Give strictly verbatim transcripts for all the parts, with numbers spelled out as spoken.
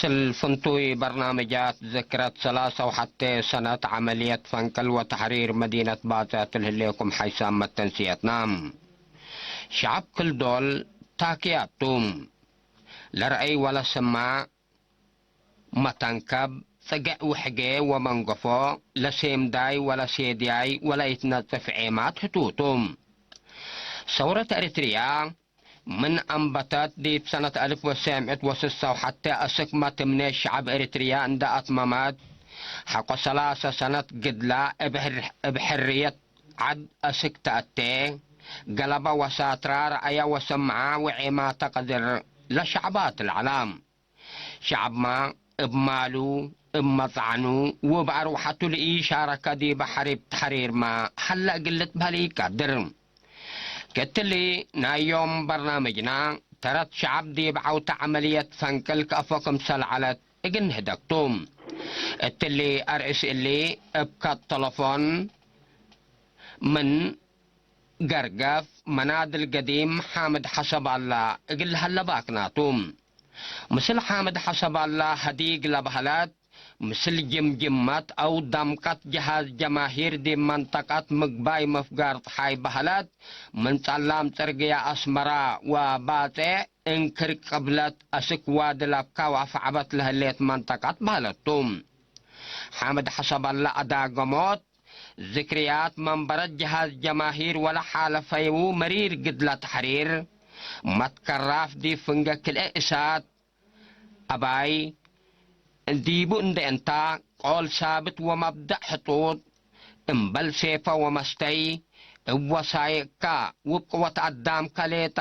ምስል ፍንቱይ በርናምጃት ዝክረት ሰላሰ ወሐቴ ሰነት ዐመልየት ፈንቅል ወተሕሪር መዲነት ባጽዕ እት ለህሌኩም ሓይሳም መተንስየትና። ሸዐብ ክል ዶል ታክያት ቱ። ለረአይ ወለስማዕ፣ መተንከብ፣ ጽግዕ ውሕጌ ወመንገፎ፣ ለሴምዳይ ወለሴድያይ ወለኢትነጽፍ ዔማት ህቱ ቱ። ሰውረት ኤሪትርያ ምን አንበተት ዲብ ሰነት አልፍ ወትሰዕ ምእት ወስሳ ወሐቴ አስክ መትምኔት ሸዐብ ኤሪትርያ እንደ አትመመት፣ ሐቆ ሰላሰ ሰነት ግድላ እብ ሕር-፣ እብ ሕርየት ዐድ አስክ ተአቴ፣ ገለበ ወሳትራ ረአየ ወሰምዐ ወዔማተ ቀድር ለሸዕባት ለዐለ። ሸዐብመ እብ ማሉ፣ እብ መጽዐኑ ወእብ አርወሐቱ ለኢሻረከ ዲበ ሐሪብ ተሕሪርመ ሀለ እግል ልትበህል ኢቀድር። ክትሊ ናይ ዮም በርናምጅና፣ ተረት ሸዐብ ዲብ ዐውተ ዐመልየት ፈንቅል ከአፎ ክምሰል ዐለት እግል ንህደግ ቱ። እትሊ አርእስ እሊ እብ ከት ተለፎን ምን ገርገፍ መናድል ገዲም ሓምድ ሐሰባላ እግል ለሀለ ባክናቱ። ምስል ሓምድ ሐሰባላ ሀዲግ ለበህለት፣ ምስል ጅምጅመት አው ደምቀት ጀሃዝ ጀማሂር ዲብ መንጠቀት ምግባይ ምፍጋር ጸሓይ በህለት፣ ምን ጸላም ጽርግየ አስመራ ወባጼዕ እንክር ቅብለት አስክ ዋዲ ለብካ ወአፍዐበት ለህሌት መንጠቀት በህለት ቱ። ሓምድ ሐሰባላ አዳገሞት ዝክርያት መንበረት ጀሃዝ ጀማሂር ወለሓለፈዩ መሪር ግድለ ተሕሪር፣ መትከራፍ ዲብ ፍንገ ክልኤ እሳት አባይ ዲቡ እንዴ እንታ፣ ቆል ሳብት ወመብደእ ሕጡጥ፣ እምበል ሴፈ ወመስተይ፣ እብ ወሳይቅከ ውብ ቅወት አዳምከ ሌጣ፣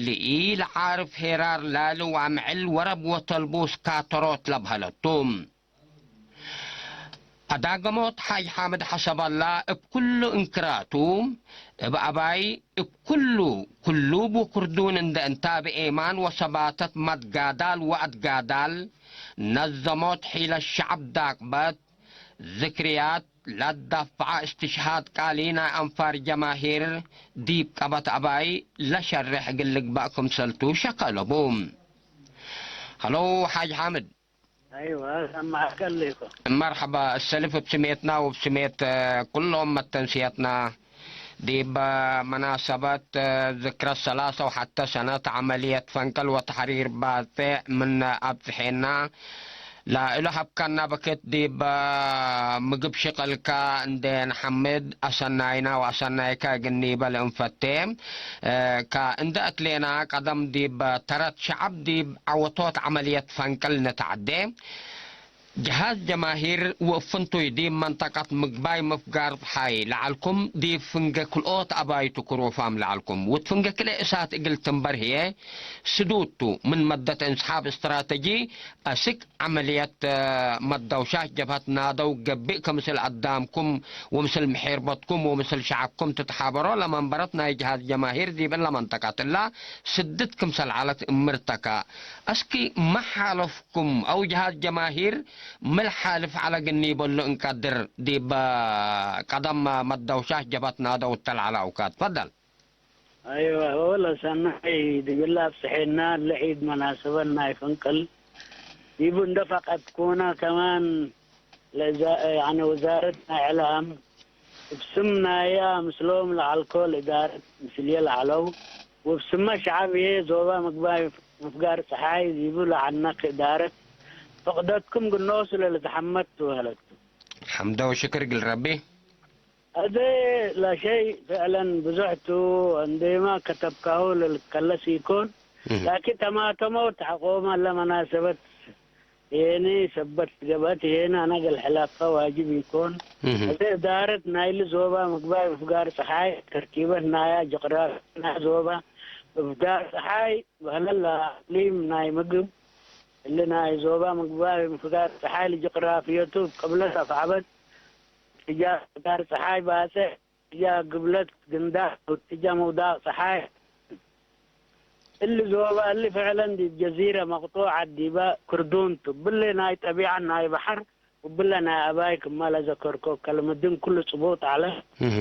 ለኢለዓርፍ ሄራር ላሊ ወአምዕል ወረብ ወተልቡስ ካተሮት ለብሀለት ቱ። አዳገሞት ሓጅ ሓምድ ሐሰባላ እብ ኩሉ እንክራቱ፣ እብ አባይ እብ ኩሉ፣ ክሉብ ወክርዱን እንደ እንታብ ኤማን ወሰባተት መትጋዳል ወአትጋዳል፣ ነዘሞት ሒለት ሸዐብ ዳቅበት፣ ዝክርያት ለአዳፍዐ እስትሽሃድ ቃሊ ናይ አንፋር ጀማሂር ዲብ ቀበት አባይ ለሸሬሕ እግል ልግበእ ክምሰልቱ ሸከ አለቡ። ሀሎ ሓጅ ሓምድ። አይወ፣ ሰማዕከ እሊኮ። መርሐባ፣ እሰልፍ እብ ስሜትና ወእብ ስሜት፣ እ፣ ኩሎም መተንስየትና። ዲብ መናሰበት፣ እ፣ ዝክረ ሰላሰ ወሐተ ሰነት ዐመልየት ፈንቅል ወተሕሪር ባጼዕ ምን አብጽሔና፣ ለእሉ ሀብካና በክት ዲብ ምግብ ሽቅልከ እንዴ ነሐምድ፣ አሰናይና ወአሰናይከ እግል ኒበል እንፈቴ። እ፣ ከእንደ እትሌና ቀደም ዲብ ተረት ሸዐብ ዲብ ዐወቶት ዐመልየት ፈንቅል ንትዐዴ። ጀሃዝ ጀማሂር ወእብ ፍንቱይ ዲብ መንጠቀት ምግባይ ምፍጋር ጸሓይ ለዐልኩም፣ ዲብ ፍንገ ክልኦት አባይ ትክሩፋም ለዐልኩም፣ ወእት ፍንገ ክልኤ እሳት እግል ትንበር ህዬ ስዱድ ቱ። ምን መደት እንስሓብ እስትራተጂ አስክ ዐመልየት መደውሻሽ ጀብሀት ናደው ገብእ፣ ክምስል አዳምኩም ወምስል ምሒርበትኩም ወምስል ሸዐብኩም ትትሓበሮ ለመንበረት ናይ ጀሃዝ ጀማሂር ዲብ እለ መንጠቀት እላ ስድት ክምሰል ዐለት እምርተከ። አስኪ መ ሓለፍኩም አው ጀሃዝ ጀማሂር ምን ለሓልፍ ዐለ እግል ኒበሉ እንቀድር ዲብ ቀደም መደውሻሽ ጀብሀት ናደው እተ ለዐለ አውካት። ትፈደል። አይወ፣ ወለ ሰናይ ዲብለ አብጽሐና ለዒድ መናሰበት ናይ ፍንቅል ዲቡ እንደ ፈቀድኩነ ከማን ለዛ-፣ ያኒ ወዛረት ናይ እዕላም እብ ስም ናያ ምስሎም ለዐልኮ ለእዳረት ምስልዬ ለዐለው ወእብ ስመ ሸዐብ ህዬ ዞባ ምግባይ ምፍጋር ጸሓይ ዲቡ ለዐነክ እዳረት ፈቅደትኩም ግኖሱ ለልትሐመድ ቱ ሀለቱ። ሐምደ ወሽክር እግል ረቢ። አዜ ለሸይ ፍዕለን ብዙሕ ቱ፣ እንዴመ ከተብካሁ ለልትከለስ ኢኮን፣ እህ። ላኪን ተማተመው ተሐቆመ ለመናሰበት የኒ ሰበት ገብአት የኒ አነ እግል ሕላፈ ዋጅብ ኢኮን። እህ። አዜ እዳረት ናይሊ ዞባ ምግባይ ምፍጋር ጸሓይ፣ ተርኪበት ናያ ጅቅራፊ ናይ ዞባ ምፍጋር ጸሓይ በህለ ለአቅሊም ናይ ምግብ፣ እሊ ናይ ዞባ ምግባይ ምፍጋር ጸሓይ ለጅቅራፍየቱ እብ ቅብለት አፍዐበት፣ እትጃህ ምፍጋር ጸሓይ ባጽዕ፣ እትጃህ ግብለት ግንዳዕ፣ ወእትጃህ ምውዳቅ ጸሓይ። እሊ ዞባ እሊ ፍዕለን ዲብ ጀዚረ መቅጦዐት ዲበ ክርዱን ቱ። እብሊ ናይ ጠቢዐት ናይ በሐር ወእብለ ናይ አባይ ክመ ለዘከርኮ ከልምድን ክሉ ጽቡጥ ዐለ። እህ።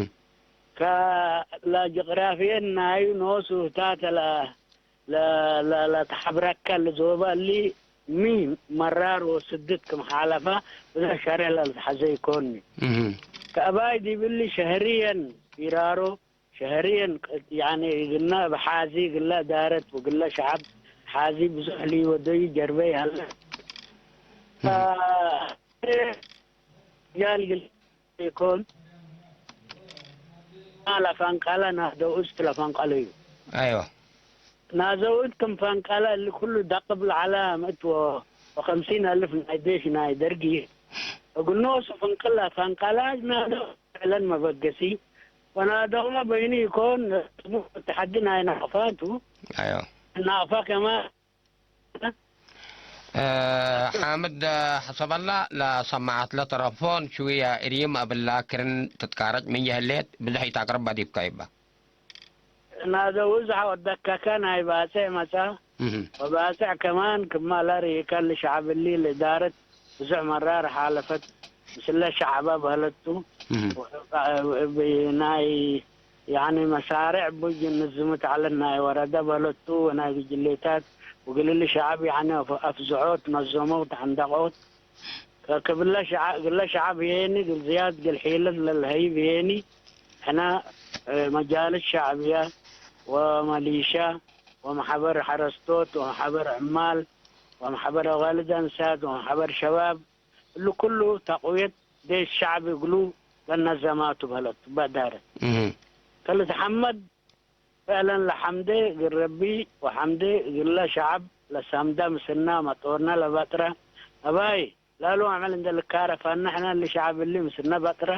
ከ-፣ ለጅቅራፍየን ናዩ ኖሱ ህታተ ለ-፣ ለ-፣ ለ-፣ ለተሐብረከ ለዞበ እሊ ሚ መራር ወስድት ክም ሓለፋ ብዘሕ ሸሬሕ ለልትሐዜ ኢኮኒ። እህ። ከአባይ ዲብሊ ሸህርየን ፊራሮ ሸህርየን፣ ያኒ፣ እግልነ እብ ሓዚ፣ እግለ እዳረት ወእግለ ሸዐብ ሓዚ ብዙሕ ሊወደዩ ጀርበይ ሀለ። እህ። ጃል እግል ኢኮን፣ ለፈንቀለ ናዘው እት ለፈንቀለዩ። አይወ። ናዘው እት ክም ፈንቀለ፣ እሊ ኩሉ ደቅብ ለዐለ ምእት ወ-፣ ወከምሲን አልፍ ናይ ዴሽ ናይ ደርጊ እግል ኖሱ ፍንቅል ለፈንቀለ፣ ናዘው ፍዕለን መበገሲ ወናደውመ በይኑ ኢኮን፣ ስሙ ተሐዲ ናይ ናቅፋቱ። አይወ። ናቅፋ ከማን እ፣ ሓምድ ሐሰበላ ለሰማዐት ለተረፎን ሽውየ እሪም እብላ ክርን ትትካረጭ ምን የህሌት ብዞሕ ኢታቅርበ ዲብከ ይበ። ናዘውዝ ሐወደከከ ናይ ባጼዕ መጸ። እህ። ወባጼዕ ከማን ክማ ለርኢከ ለሸዐብ እሊ ለእዳረት ብዞሕ መራር ሓለፈት ምስለ ሸዐበ በህለቱ። እህ። ወእብ ናይ ያኒ መሳርዕ ቡጅ እንዝምት ዐለት ናይ ወረደ በለቱ ወናይ ግጅሌታት ወግልሊ ሸዐብ ያኒ አፍ-፣ አፍዝዖት፣ ነዘሞት፣ ዐንደቆት። ከክብለ ሸዐ-፣ ግለ ሸዐብ ህዬኒ ግል ዝያድ ግል ሒለት ለልሀይብ ህዬኒ ሕነ፣ እ፣ መጃልስ ሸዕብየ ወመሊሻ ወመሐበር ሐረስቶት ወመሐበር ዕማል ወመሐበር አዋልድ አንሳት ወመሐበር ሸባብ እሊ ኩሉ ተቅውየት ዴሽ ሸዕብ እግሉ ለነዘማቱ በህለቱ በዳረ። እህ። ከልትሐመድ ፍዕለን ለሐምዴ እግል ረቢ ወሐምዴ እግለ ሸዐብ ለሳምዳ ምስልነ መጦርነ ለበጥረ አባይ ላሉ አምዕል እንዴ ልካረፋነ ሕነ እሊ ሸዐብ እሊ ምስልነ በጥረ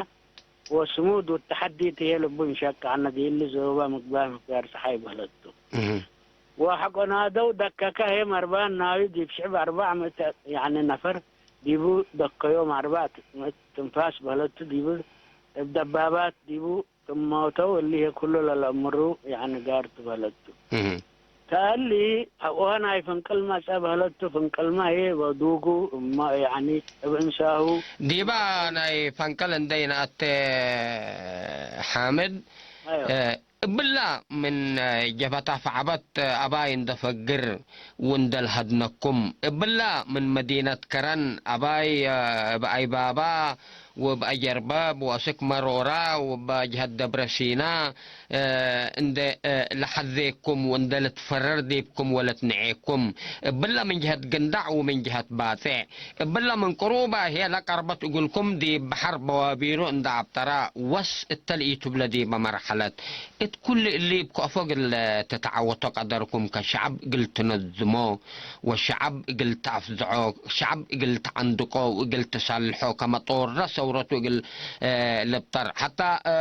ወስሙድ ወተሐዲ ትዬ ልቡ እንሸቅዐነ ዲእሊ ዞበ ምግባህ ምክያር ጸሓይ በህለቱ። እህ። ወሐቆ ናደው ደከከ ህዬ መርባን ናዩ ዲብ ሽዕብ አርበዕ ምእት ያኒ ነፈር ዲቡ ደከዮም አርበዕ ምእት ትንፋስ በህለቱ ዲቡ እብ ደባባት ዲቡ ክም ሞተው እሊ ህዬ ኩሉ ለለአምሩ ያኒ ጋር ቱ በህለቱ። እህ። ተእሊ ሐቆሀ ናይ ፍንቅል መጸ በህለቱ ፍንቅልመ ህዬ ወዱጉ እመ ያኒ እብ እንሳሁ ዲበ ናይ ፈንቅል እንዴ ኢነአቴ ሓምድ፣ አይወ። እ፣ እብላ ምን ጀበታ ፈዐበት አባይ እንደ ፈግር ወእንደ ለሀድነኩም፣ እብላ ምን መዲነት ከረን አባይ፣ እ፣ እብ አይባባ ወእብ አጀርበብ ወአስክ መሮራ ወእብ ጀሀት ደብረ ሲና፣ እ፣ እንደ፣ እ፣ ለሐዜኩም ወእንደ ልትፈረር ዲብኩም ወለትንዔኩም፣ እብላ ምን ጀሀት ግንዳዕ ወምን ጀሀት ባጼዕ፣ እብለ ምን ቅሩበ ህዬ ለቀርበት እግልኩም ዲብ በሐር በዋቢሩ እንደ አብጠረ፣ ወስ እተ ለኢቱብለ ዲበ መርሐለት፣ እት ኩሉ እሊ እብ ከአፎ እግል ትትዐወቶ ቀደርኩም ከሸዐብ እግል ትነዝሞ፣ ወሸዐብ እግል ተአፍዝዖ፣ ሸዐብ እግል ተዐንድቆ ወእግል ትሰልሖ፣ ከመ ጦረ ሰውረቱ እግል፣ እ፣ ልብጠር። ሐታ፣ እ፣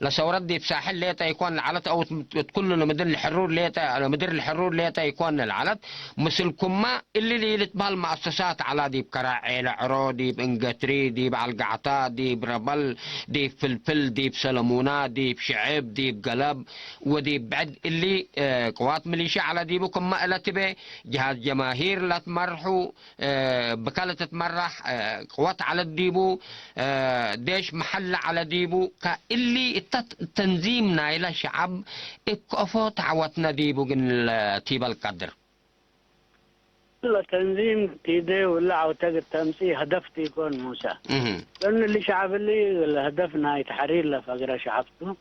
ለሰውረት ዲብ ሳሕል ሌጠ ኢኮን ለዐለት አው እት ኩሉ ለምድር ለሕሩር ሌጠ፣ ለምድር ለሕሩር ሌጠ ኢኮን ለዐለት፣ ምስልኩመ እሊ ኢልትበህል መአሰሳት ዐላ፣ ዲብ ከራዕ ዔለ ዕሮ፣ ዲብ እንገትሪ፣ ዲብ ዐልጋዕታ፣ ዲብ ረበል፣ ዲብ ፍልፍል፣ ዲብ ሰለሙና፣ ዲብ ሽዕብ፣ ዲብ ገለብ ወዲብ ብዕድ እሊ፣ እ፣ ቅዋት ሚሊሻ ዐለ ዲቡ፣ ክመ እለ ትቤ ጅሃዝ ጀማሂር ለትመርሑ፣ እ፣ ብከ ለትትመራሕ፣ እ፣ ቅወት ዐለ ዲቡ፣ እ፣ ዴሽ መሐለ ዐለ ዲቡ። ከእሊ እተ ተንዚም ናይለ ሸዐብ እብ ከአፎ ተዐወትነ ዲቡ ግን ቲበል ቀድር። ለተንዚም ቲዴ ወለ ዐውተ እግል ተምጽእ ሀደፍ ቲኮን ሙሰ። እህ። ለእኑ እሊ ሸዐብ እሊ ለሀደፍ ናይ ተሕሪር ለፈግረ ሸዐብ ቱ።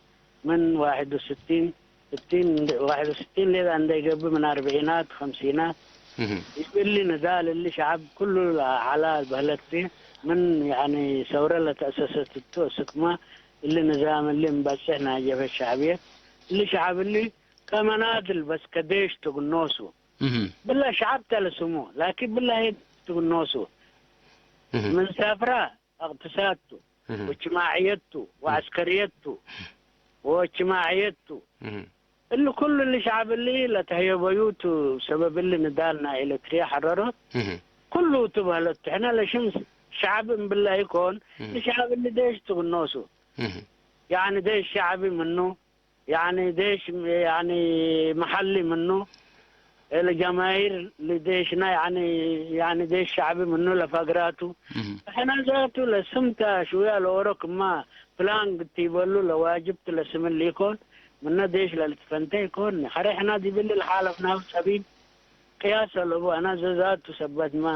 ምን ዋሕድ ወስቲን፣ ስቲን፣ ዋሕድ ወስቲን ሌጠ እንዴ ገብእ ምን አርብዒናት፣ ከምሲናት እህ። እሊ ንዳል እሊ ሸዐብ ኩሉ ለዐላ በህለት ቲ። ምን ያኒ ሰውረ ለተአሰሰት ቱ እስክመ እሊ ንዛም እሊ እምበጽሕ ናይ ጀብሀት ሸዕብየት እሊ ሸዐብ እሊ ከመናድል በስ ከዴሽ ትግኖሱ። እህ። ብላ ሸዐብ ተ ለስሙ፣ ላኪን ብላ ህይ ትግኖሱ። እህ። ምን ሰፍራ እቅትሳድ ቱ፣ እህ። ወእጅትማዕየት ቱ፣ እህ። ወዐስከርየት ቱ፣ ወእጅትማዕየት ቱ። እህ። እሊ ኩሉ እሊ ሸዐብ እሊ ለተህየበዩ ቱ፣ ሰበብ እሊ ንዳል ናይ ኤረትርየ ሐረሮት እህ። ኩሉ ቱ በህለት ቱ። ሕነ ለሽም ሸዐብ እምብላ ኢኮን፣ እህ። እሊ ሸዐብ እሊ ዴሽ ትግኖሱ። እህ። ያኒ ዴሽ ሸዐቢ ምኑ፣ ያኒ ዴሽ፣ ያኒ መሐሊ ምኑ፣ ለጀማሂር ለዴሽና፣ ያኒ፣ ያኒ ዴሽ ሸዕቢ ምኑ ለፈግራቱ። እህ። ሕነ ዛቱ ለስምታ ሽውያ ለኦሮ ክማ ፕላን ግቲበሉ ለዋጅብት ለስምል ኢኮን፣ ምነ ዴሽ ለልትፈንተ ኢኮን። ሐሬ ሕነ ዲብሊ ለሓለፍናሁ ሰቢል፣ ከ ያሰል እቡ አነ ዘዛቱ ሰበትመ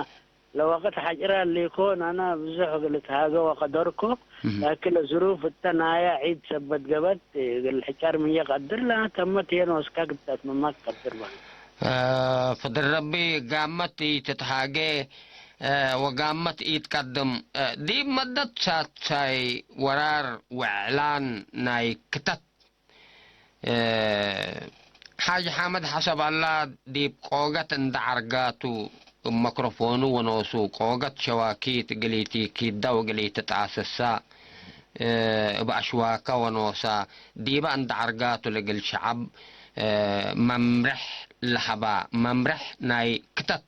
ለወቅት ሐጭረ ሊኮን አነ ብዙሕ እግል እትሃገ ወቀደርኮ፣ እህ። ላኪን ለዝሩፍ እተ ናየ ዒድ ሰበት ገብአት እግል ሕጨር ምየ ቀድር ለተመት የን ወስካ ግብታት ምማት ቀድር በ። እ፣ ፍድል ረቢ ጋመት ኢትትሃጌ፣ እ፣ ወጋመት ኢትቀድም። እ፣ ዲብ መደት ሳትሳይ ወራር ወዕላን ናይ ክተት እ፣ ሓጅ ሓመድ ሐሰብ አላ ዲብ ቆገት እንደ ዐርጋቱ እብ መክሮፎኑ ወኖሱ ቆገት ሸዋኪት እግል ኢቲኪዳ ወእግል ኢትጣሰሳ፣ እ፣ እብ አሽዋከ ወኖሳ ዲበ እንደ ዐርጋቱ ለእግል ሸዐብ፣ እ፣ መምርሕ ለሀባ። መምርሕ ናይ ክተት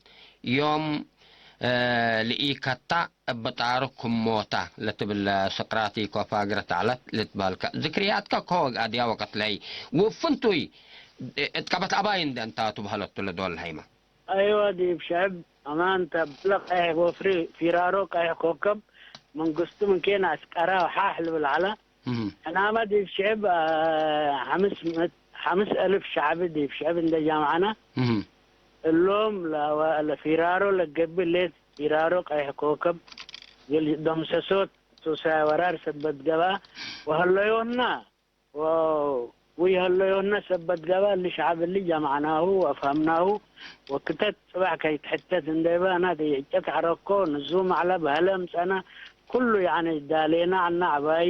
ዮም እ፣ ለኢከታ እብ ጣሩ ክም ሞታ ለትብል ስቅራቲኮ ፋግረት ዐለት ልትበህልከ። ዝክርያትከ ከወግ አድያ ወቀት ለህይ ውፍንቱይ እት ቀበት አባይ እንዴ እንታቱ በህለቱ ለዶል ለሀይመ። አይወ፣ ዲብ ሸዕብ አማን ተብለ ቀይሕ ወፍሪ ፊራሮ ቀይሕ ኮከብ መንግስቱ ምን ኬን አስቀራ ወሓሕ ልብል ዐለ። እህ። ሕናመ ዲብ ሽዕብ፣ አ፣ ሐምስ ምእት፣ ሐምስ አልፍ ሸዕብ ዲብ ሽዕብ እንዴ ጃምዐነ፣ እህ። እሎም ለወ-፣ ለፊራሮ ለገብእ ሌት ፊራሮ ቀይሕ ኮከብ እግል ደምሰሶት ሱሳይ ወራር ሰበት ገብአ ወሀለዮና ወ-፣ ወይሀለዮና ሰበት ገብአ እሊ ሸዕብ እሊ ጀምዐናሁ ወአፍሀምናሁ ወክተት ጽባሕ ከይትሕተት እንዴ በ አና ደይዕጨት ዐረኮ ንዙም ዐለ በህለ እምጸነ ኩሉ ያኒ ዳሌና ዐና ዐባይ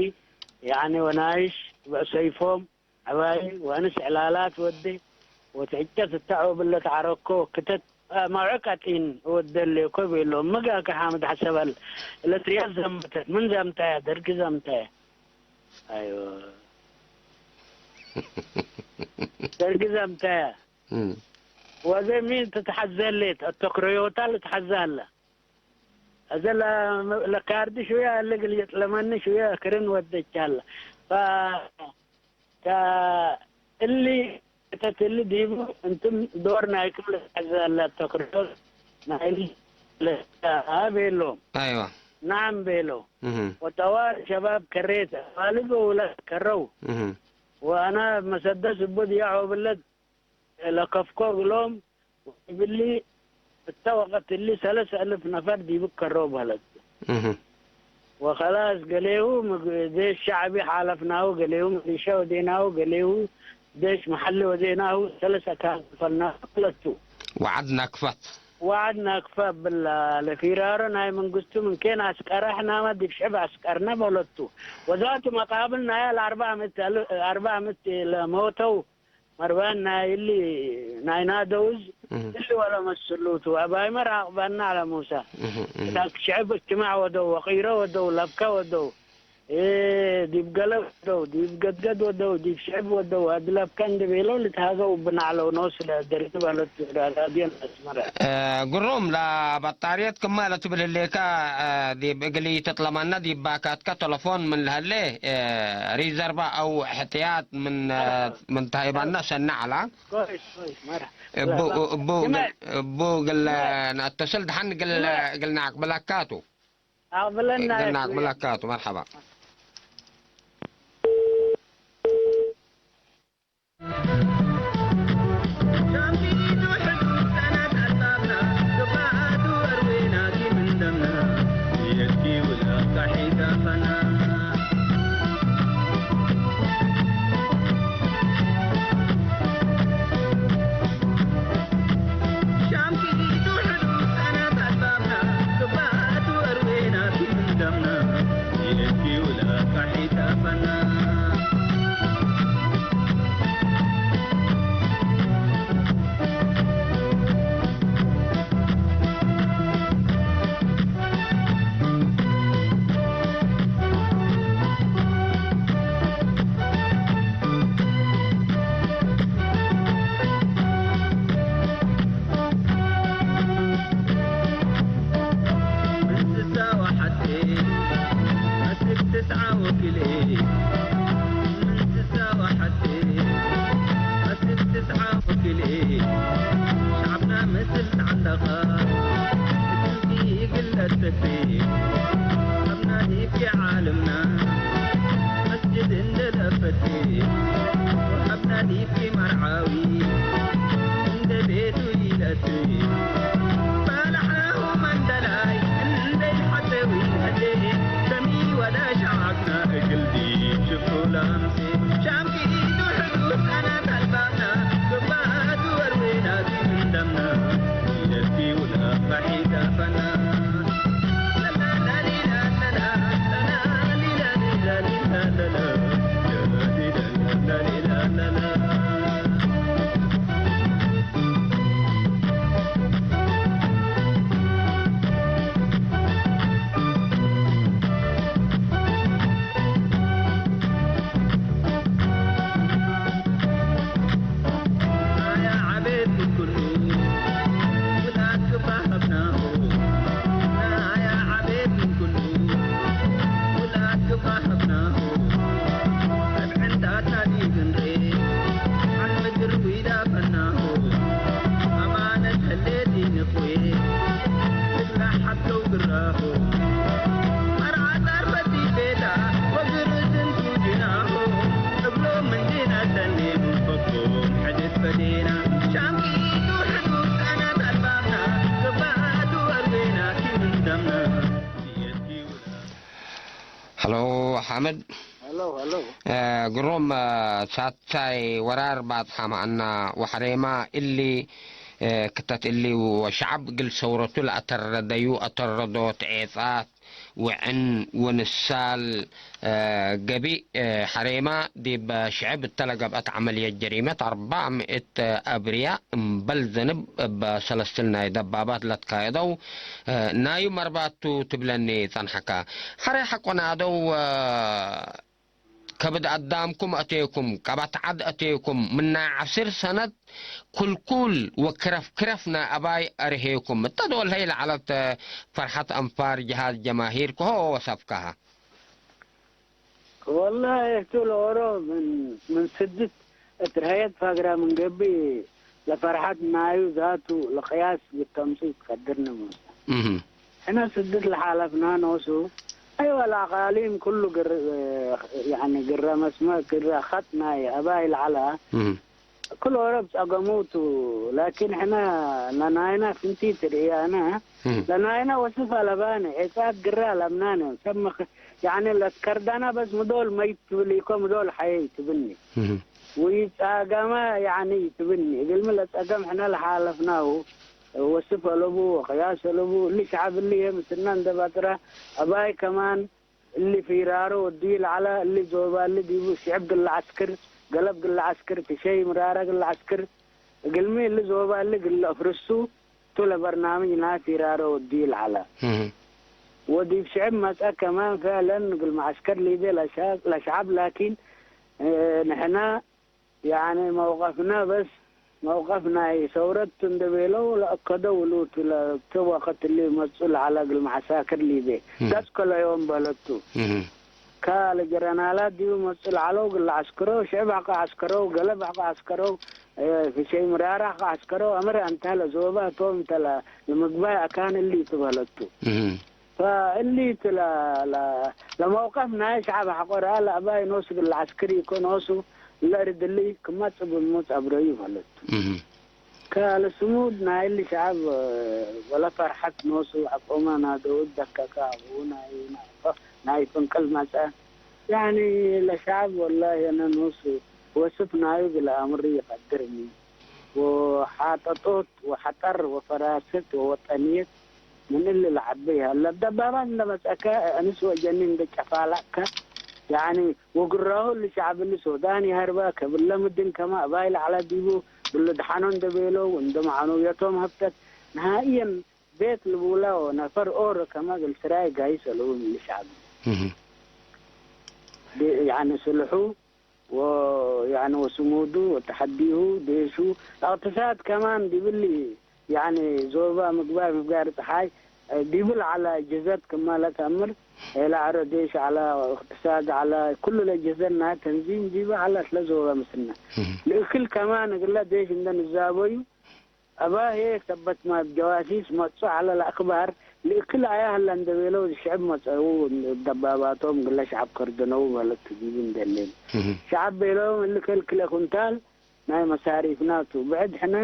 ያኒ ወናይሽ ብዕሰይፎም ዐባይ ወአንስ ዕላላት ወዴ ወትዕጨት እተ ዖብለት ዐረኮ ክተት መውዕቅ አጢን ወደሌኮ ቤሎ። ምጋ ከሓምድ ሐሰበል ለትርያት ዘምተት ምን ዘምተያ? ደርግ ዘምተያ። አይወ። ደርግ ዘምተያ። እም። ወዘ ሚ ትትሐዘ ሌት? አተክረዮታ ልትሐዘ ሀለ። አዘ ለ-፣ ለካርዲ ሽውየ አለ ግልየጥ ለመኒ ሽውየ ክርን ወደቻለ። ፈ-፣ ከእሊ እተት እሊ ዲቡ እንትም ዶር ናይክም ልትሐዘ አለ ተክርዮት ናይሊ ለአ ቤሎም። አይዋ። ነዐም ቤሎ። እህ። ወጠዋር ሸባብ ከሬት አዋልድ ወውላድ ከረው። እህ። ወአና መሰደስ እቡ ድያዖ ብለት ለከፍኮ እግሎም ወእብሊ እተ ወቀት እሊ ሰለስ አልፍ ነፈር ዲቡ ከረው በህለት። እህ። ወከላስ ገሌሁ ምግ-፣ ዴሽ ሸዕቢ ሓለፍናሁ፣ ገሌሁ ሚሊሻ ወዴናሁ፣ ገሌሁ ዴሽ መሐሊ ወዴናሁ፣ ሰለስ አካን ከፈልናሁ በህለቱ። ወዐድ ናክፋት። ወዐድ ናክፋ እብላ ለፊራሮ ናይ መንግስቱ ምን ኬን አስቀረ ሕናመ ዲብ ሽዕብ አስቀርነ በህለቱ። ወዛቱ መቃብል ናያ ለአርበዕ ምእት አል-፣ አርበዕ ምእት ለሞተው መርባን ናይ እሊ ናይ ናደውዝ እህ። እሊ ወለ መስሉቱ አባይመ ራቅባና ዐለ ሙሳ። እህ፣ እህ። ታክ ሽዕብ እጅትማዕ ወደው፣ ወቂሮ ወደው፣ ለብከ ወደው፣ እ፣ ዲብ ገለ ወደው፣ ዲብ ገድገድ ወደው፣ ዲብ ሽዕብ ወደው፣ አድለብከ እንዴ ቤለው ልትሃገው ብናዕለው ኖስ ለደርግ በለቱ ራዲዮን አስመረ። እ፣ ግሩም ለበጣርየት ክመ ለትብል ህሌከ፣ እ፣ ዲብ እግል ኢትጥለመነ ዲብ ባካትከ ተለፎን ምን ለህሌ፣ እ፣ ሪዘርባ አው እሕትያጥ ምን፣ እ፣ ምን ተሀይባና ሰኒ ዐላ። ኮይስ፣ ኮይስ፣ መርሐ። እቡ፣ ላ፣ ላ። እቡ፣ እቡ እግል ነአተስል ደሐን እግል፣ እግል ነአቅብለካቱ። አቅብለና እግል ነአቅብለካቱ። መርሐባ። ምን ስሳ ወሐቴ አስክ ትስዓ ወክልኤ፣ ምን ስሳ ወሐቴ አስክ ትስዓ ወክልኤ፣ ሸዕብና ምስል ተዐለቀ እትንኪ እግል ለአስተክሬ፣ ሐብና ዲብኪ ዓልምና መስጅድ እንዴ ለአፈቴ፣ ወሐብና ዲብኪ መርዓዊ እንዴ ቤቱ ኢለአቴ፣ እግል ዲብ ሽፍቱ ለአምሴ፣ ሻምኪቱ ሕዱድ ቀናት አልባብና፣ ግባቱ ወርዌናቲ ምን ደምና፣ ኢለቲ ውላድ በሒት አፈና። ሀሎ ሓምድ። ሀሎ፣ ሀሎ። እ፣ ግሩም፣ እ፣ ሳታይ ወራር ባጽሓ መዐና ወሐሬማ እሊ፣ እ፣ ክተት እሊ ወሸዐብ እግል ሰውረቱ ለአተረደዩ አተረዶት ዔጻት ወዕን ወንሳል፣ እ፣ ገቢእ፣ እ፣ ሐሬማ ዲብ ሽዕብ እተ ለገብአት ዐመልየት ጀሪመት አርበዕ ምእት አብርያ እምበል ዘንብ እብ ሰለስል ናይ ደባባት ለትካየደው፣ እ፣ ናዩ መርባት ቱ ትብለኒ ጸንሐከ። ሐሬ ሐቆ ናደው፣ እ፣ ከብድ አዳምኩም አቴኩም፣ ቀበት ዐድ አቴኩም፣ ምን ናይ ዐስር ሰነት ኩልኩል ወክረፍ ክረፍ ናይ አባይ አርሄኩም። እተ ዶል ሀይ ለዐለት ፈርሐት አንፋር ጅሃዝ ጀማሂር ከሆ ወሰፍካሀ። ወላሂ እቱ ለኦሮ ምን፣ ምን ስድት እት ረሀየት ፋግራ ምን ገብእ ለፈርሐት ናዩ ዛቱ ለቅያስ ልተምጽእ ትቀድርኒ ሞሳ። እህ። ሕነ ስድት ለሓለፍና ኖሱ፣ አይወ ለአቃሊም ኩሉ ግር-፣ ያኒ ግረ መስመ፣ ግረ ኸጥ ናይ አባይ ለዐለ፣ እህ። ክል ኦሮብ ጸገሙ ቱ፣ ላኪን ሕነ ለናይና ፍንቲት ርእያነ፣ እህ። ለናይና ወስፍ አለባነ፣ ዔጻት ግረ አለብናነ፣ ሰብ መክ-፣ ያኒ ለትከርዳና በስ ምዶል መይት ትብል ኢኮ፣ ምዶል ሐየ ትብኒ። እህ። ወይጻገመ ያኒ ትብኒ። እግልሚ ለጸገም ሕነ ለሓለፍናሁ ወስፍ አለቡ ወቅያስ አለቡ። እሊ ሸዐብ እሊ ህዬ ምስልነ እንዴ ባጥረ፣ አባይ ከማን እሊ ፊራሮ ወድዩ ለዐለ፣ እሊ ዞባሊ ዲቡ ሽዕብ ግለ ዐስክር፣ ገለብ ግለ ዐስክር፣ ትሸይ ምራረ ግለ ዐስክር፣ እግልሚ እሊ ዞባሊ ግለ አፍርሱ ቱ ለበርናምጅ ናይ ፊራሮ ወድዩ ለዐለ። እህ። ወዲብ ሽዕብ መጽአ ከማን፣ ፍዕለን እግል መዐስከር ሊዴ ለሸ-፣ ለሸዐብ ላኪን፣ እ፣ ንሕና ያኒ መውቀፍነ በስ መውቀፍ ናይ ሰውረት ቱ እንዴ ቤለው ለአከደው እሉ ቱ ለ-፣ ቱ ወቅት እሊ መጽኡ ለዐለ እግል መዐሳክር ሊዴ እህ። ገጽ ከለዮም በለቱ። እህ። ከለጀረናላት ዲቡ መጽኡ ለዐለው እግል ለዐስክረው፣ ሽዕብ ሐቆ ዐስከረው፣ ገለብ ሐቆ ዐስከረው፣ እ፣ ፍሸይ ምራራ ሐቆ ዐስከረው፣ አምር አንተ ለዞበ እቶም እንተ ለ-፣ ለምግባይ አካን እሊ ቱ በለቱ። እህ። ፈእሊት ለ-፣ ለ-፣ ለመውቀፍ ናይ ሸዐብ ሐቆ ረአ ለአባይ ኖሱ እግል ለዐስክር ኢኮ ኖሱ ለእርድሊ ክመጽእ ብልሙጽ አብረዩ ፈለቱ። እህ። ከለስሙድ ናይሊ ሸዐብ ወለፈርሐት ኖሱ ሐቆመ ናደውት ደከከ አቡ ናይ ናይ ፍንቅል መጸ። ያኒ ለሸዐብ ወላሂ አነ ኖሱ ወስፍ ናዩ እግል አምር ኢቀድርኒ። ወሓጠጦት ወሐጠር ወፈራሰት ወወጠንየት ምን እሊ ለዐበ ይሀለ። ደባባት እንደ መጽአከ፣ አንስ ወጀኒ እንደ ጨፋላከ፣ ያኒ ወግራሁ እሊ ሸዐብ እሊ ሶዳን ይሀርበ፣ ከብለ ምድን ከመ አባይ ለዐለ ዲቡ ብሉ ደሐኖ እንደ ቤለው፣ እንደ መዓነውየቶም ሀብተት፣ ነሃኢየን ቤት ልቡላ ወነፈር ኦሮ ከመ እግል ስራይ ጋይስ አለቡ ምን ሸዐብ። እህ። ዲ-፣ ያኒ ስልሑ ወ-፣ ያኒ ወስሙዱ ወተሐዲሁ፣ ዴሹ፣ እቅትሳድ ከማን ዲብሊ፣ ያኒ ዞባ ምግባይ፣ ምግባር ጸሓይ፣ ዲብል ዐለ ጅዘት ክመ ለተአምር፣ ኤለ ዐረ ዴሽ ዐለ፣ እቅትሳድ ዐለ፣ ኩሉ ለጅዘት ናይ ተንዚም ዲበ ዐለ እትለ ዞባ ምስልነ። እህ። ለእክል ከማን እግለ ዴሽ እንደ ንዛበዩ፣ አባሄ ሰበት ማብ ጀዋሲስ መጽኦ ዐለ ለአክባር፣ ለእክል አያ ሀለ እንደ ቤለው ሽዕብ መጽአው፣ እብ ደባባቶም እግለ ሸዐብ ከርደነው በለቱ ዲቡ እንደሌን። እህ። ሸዐብ ቤለውም እሊ ከልክለ ኩንታል ናይ መሳሪፍና ቱ። ብዕድ ሕነ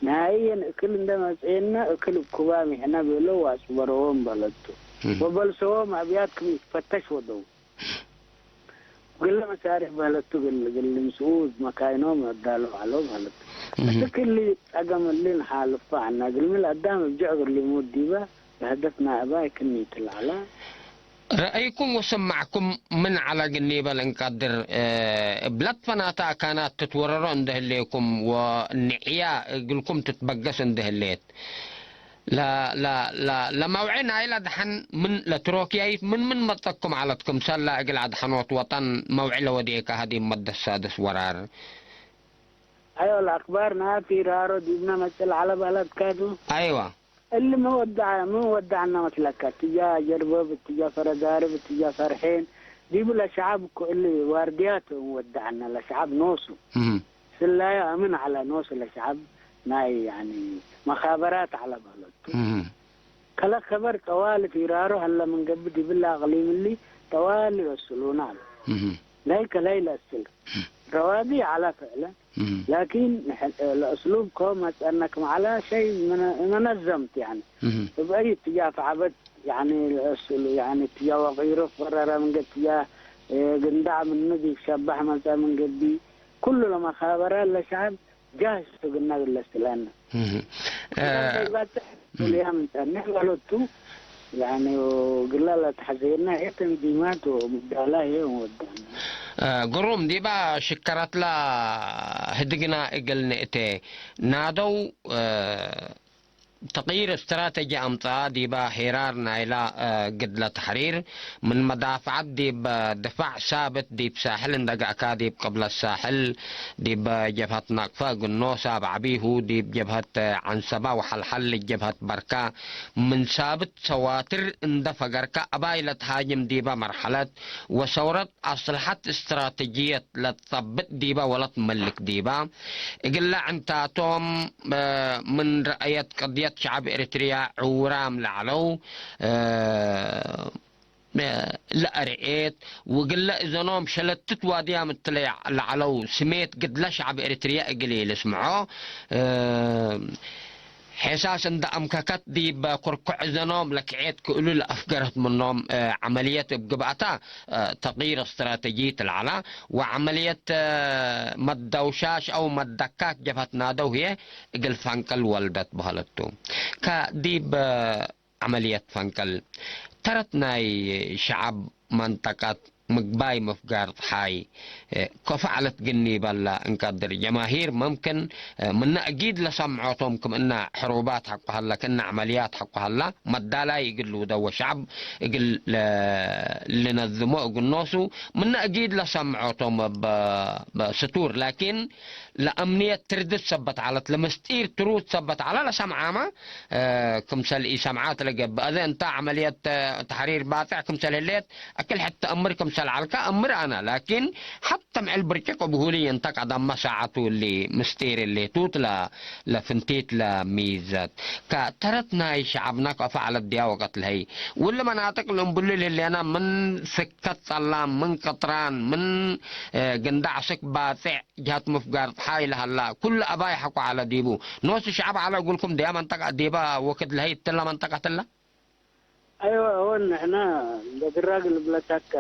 ነሃይየን እክል እንደ መጽኤነ እክል እብ ኩባም ይሕነ ቤለው ወአጽበረዎም በለቱ። እህ። ወበልሰዎም አብያት ክም ኢትፈተሽ ወደው። እግለ መሳሪዕ በህለቱ እግል፣ እግል ልምስኡ እብ መካይኖም አዳለው ዐለው በህለቱ። እህ። አስክ እሊ ጸገም እሊ ነሓልፎ ዐና። እግልሚ ለአዳም እብ ጀዕ እግል ሊሙት ዲበ ለህደፍ ናይ አባይ ክም ኢትለዐለ። ረአይኩም ወሰማዕኩም ምን ዐለ እግል ኒበል እንቀድር፣ እ፣ እብ ለትፈናተ አካናት ትትወረሮ እንደ ህሌኩም ወንዕያ እግልኩም ትትበገስ እንደ ህሌት፣ ለ-፣ ለ-፣ ለ-፣ ለመውዒ ናይለ ደሐን ምን ለትሮክያይት ምን ምን መጸኩም ዐለት? ክምሰለ እግል አድሐኖት ወጠን መውዒ ለወዴከ ሀዲም መደት ሳድስ ወራር። አይወ፣ ለአክባር ናፊ ራሮ ዲብነ መጽእ ለዐለ በህለት ካቱ። አይወ። እሊ ምን ወደዐ፣ ምን ወደዐነ መስለከ? እትጃ ጀርበብ፣ እትጃ ፈረዳርብ፣ እትጃ ፈርሔን፣ ዲቡ ለሸዐብ እኮ እሊ ዋርድያት ወደዐነ፣ ለሸዐብ ኖሱ። እህ። ስላዩ አምን ዐለ ኖሱ ለሸዐብ ናይ፣ ያኒ፣ መኻበራት ዐለ በህለቱ። እህ። ከለ ከበር ጠዋሊ ፊራሩ ሀለ ምን ገብእ ዲብለ አቅሊም እሊ ጠዋሊ ይወስሉነ ዐለ። እህ። ለይከ ለይለ እስል ረዋዲ ዐለ ፍዕለን። እህ። ላኪን ንሕ-፣ ለእስሉብ ኮ መጸነ ክም ዐለ ሸይ መነ-፣ መነዘምት፣ ያኒ፣ እህ። እብ አይ እትጃህ ፈዐበት፣ ያኒ፣ ለእስሉ፣ ያኒ፣ እትጃህ ወቂሩ ፈረረ ምን ገብእ እትጃህ፣ እ፣ ግንዳዕ ምኑ ዲብ ሸባህ መጸ ምን ገብእ፣ ኩሉ ለመኻበረ ለሸዐብ ጃህዝ ቱ ግና ግለስ ትለነ። እህ። እንተ እ፣ ለይባጽሕ እም። ቱልያ ምን ጸንሕ በለቱ፣ ያኒ፣ ግላ ለተሐዜነ ህየ ተንዚማት ወምዳላ ህየ ወዳነ። እ፣ ግሩም፣ ዲባ ሽከረትላ ህድግና እግል ንእቴ ናደው፣ እ፣ ተቅይር እስትራተጂ አምጽአ፣ ዲባ ሄራር ናይላ፣ እ፣ ግድለ ተሕሪር፣ ምን መዳፍዐት ዲብ ድፋዕ ሳብት ዲብ ሳሕል እንደ ገአካ፣ ዲብ ቅብለት ሳሕል፣ ዲብ ጀብሀት ናቅፈ እግኖ ሳብ ዐቢሁ፣ ዲብ ጀብሀት ዐንሰባ ወሐልሐል ጀብሀት በርካ፣ ምን ሳብት ሰዋትር እንደ ፈገርካ፣ አባይ ለትሃጅም ዲበ መርሐለት ወሰውረት አስልሐት እስትራተጅየት ለትጸብጥ ዲበ ወለትመልክ ዲበ፣ እግለ ዕንታቶም፣ እ፣ ምን ረአየት ቅድየት ሸዐብ ኤሪትርያ ዕውራም ለዐለው፣ እ፣ ለአርኤት፣ ወእግለ እዘኖም ሸለትት ዋድያም እትለ ለዐለው ስሜት ግድለ ሸዐብ ኤሪትርያ እግል ኢልስምዖ፣ እ፣ ሔሳስ እንደ አምከከት ዲብ ኩርኩዕ እዘኖም ለክዔት ክእሉ ለአፍገረት ምኖም፣ እ፣ ዐመልየት እብ ግብአታ፣ እ፣ ተቅይር እስትራተጂ ትለዐላ፣ ወዐመልየት፣ እ፣ መደውሻሽ አው መደካክ ጀብሀት ናደው ህዬ እግል ፈንቅል ወልደት በህለቱ። ከዲብ፣ እ፣ ዐመልየት ፈንቅል፣ ተረት ናይ ሸዐብ መንጠቀት ምግባይ ምፍጋር ጸሓይ፣ እ፣ ከፎ ዐለት ግኒ በላ እንቀድር። ጀማሂር መምክን፣ እ፣ ምነ እጊድ ለሰምዖቶም ክም እነ ሕሩባት ሐቆ ሀላ፣ ክእነ ዐመልያት ሐቆ ሀላ፣ መዳላይ እግል ልውደወ ሸዐብ እግል ለ-፣ ልነዝሞ እግል ኖሱ፣ ምነ እጊድ ለሰምዖቶም እብ፣ እብ ስቱር፣ ላኪን ለአምንየት ትርድት ሰበት ዐለት፣ ለምስጢር ትሩት ሰበት ዐለ፣ ለሰምዓመ፣ እ፣ ክምሰል ኢሰምዓት ለገብእ። አዜ እንተ ዐመልየት፣ እ፣ ተሕሪር ባጽዕ ክምሰል ህሌት፣ አክል ሕተ እምር ክምሰል ዐልከ እምር አነ፣ ላኪን ሐተ ምዕል ብርጭቅ እብ ሁሊ እንተ ቀደመ ሳዐቱ እሊ ምስጢር እሊ ቱት ለ-፣ ለፍንቲት ለሚዘት። ከተረት ናይ ሸዐብነ ከፎ ዐለት ዲያ ወቀት ለህይ። ወለ መናጥቅ ለእምብሉ ለህሌነ ምን ስከት ጸላም፣ ምን ቅጥራን፣ ምን፣ እ፣ ግንዳዕ ስክ ባጽዕ፣ ጀሀት ምፍጋር ጸሓይ ለሀላ፣ ኩሉ አባይ ሐቆ ዐለ ዲቡ። ኖሱ ሸዐብ ዐለ እግልኩም ዲያ መንጠቀት ዲበ ወክድ ለህይ እትለ መንጠቀት እለ? አይወ፣ አወን ንሕነ እንደ ድራግ ልብለተከ፣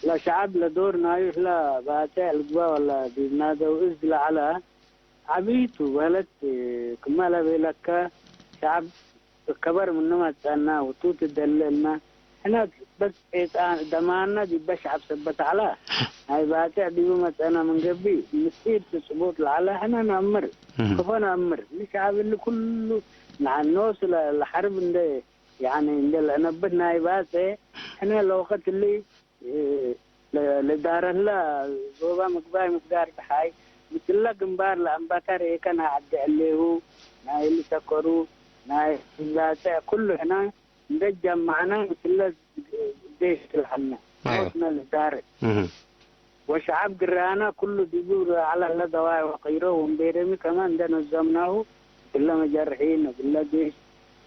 ለሸዐብ ለዶር ናዩ ህለ ባጼዕ ልግበእ ወለ ዲብ ናደው እዝ ለዐለ ዐቢቱ በህለት ክመ ለቤለከ፣ ሸዐብ እከበር ምኑ መጸእነ፣ ውቱ ትደለልነ፣ ሕነ በስ ዔጻን ደማነ ዲበ ሸዐብ ሰበት ዐለ፣ ናይ ባጼዕ ዲቡ መጸእነ ምን ገብእ፣ ምስጢር ቱ ጽቡጥ ለዐለ ሕነ ነአምር፣ እህ። ክፎ ነአምር። እሊ ሸዐብ እሊ ኩሉ ነሐ ኖሱ ለ-፣ ለሐርብ እንደ፣ ያኒ እንደ ለአነብት ናይ ባጼዕ፣ ሕነ ለወቀት እሊ ለ-፣ ለዳረህለ ዞባ ምግባይ ምፍጋር ጸሓይ፣ ምስለ ግንባር ለአንባታ ርኤከ ናይ ዐዲ ዕሌሁ፣ ናይ እሊ ሰከሩ፣ ናይ ላጸዕ ኩሉ ሕነ እንደ ጀመዕነ ምስለ ዴሽ ትልሐነ፣ አዎ። ኖስነ ልዳረ። እህ። ወሸዐብ ግራነ ኩሉ ዲቡ ዐለ ህለ ደዋይ ወቂሮ ወምቤደሚ ከማን እንደ ነዘምናሁ፣ እግለ መጀርሒን፣ እግለ ዴሽ፣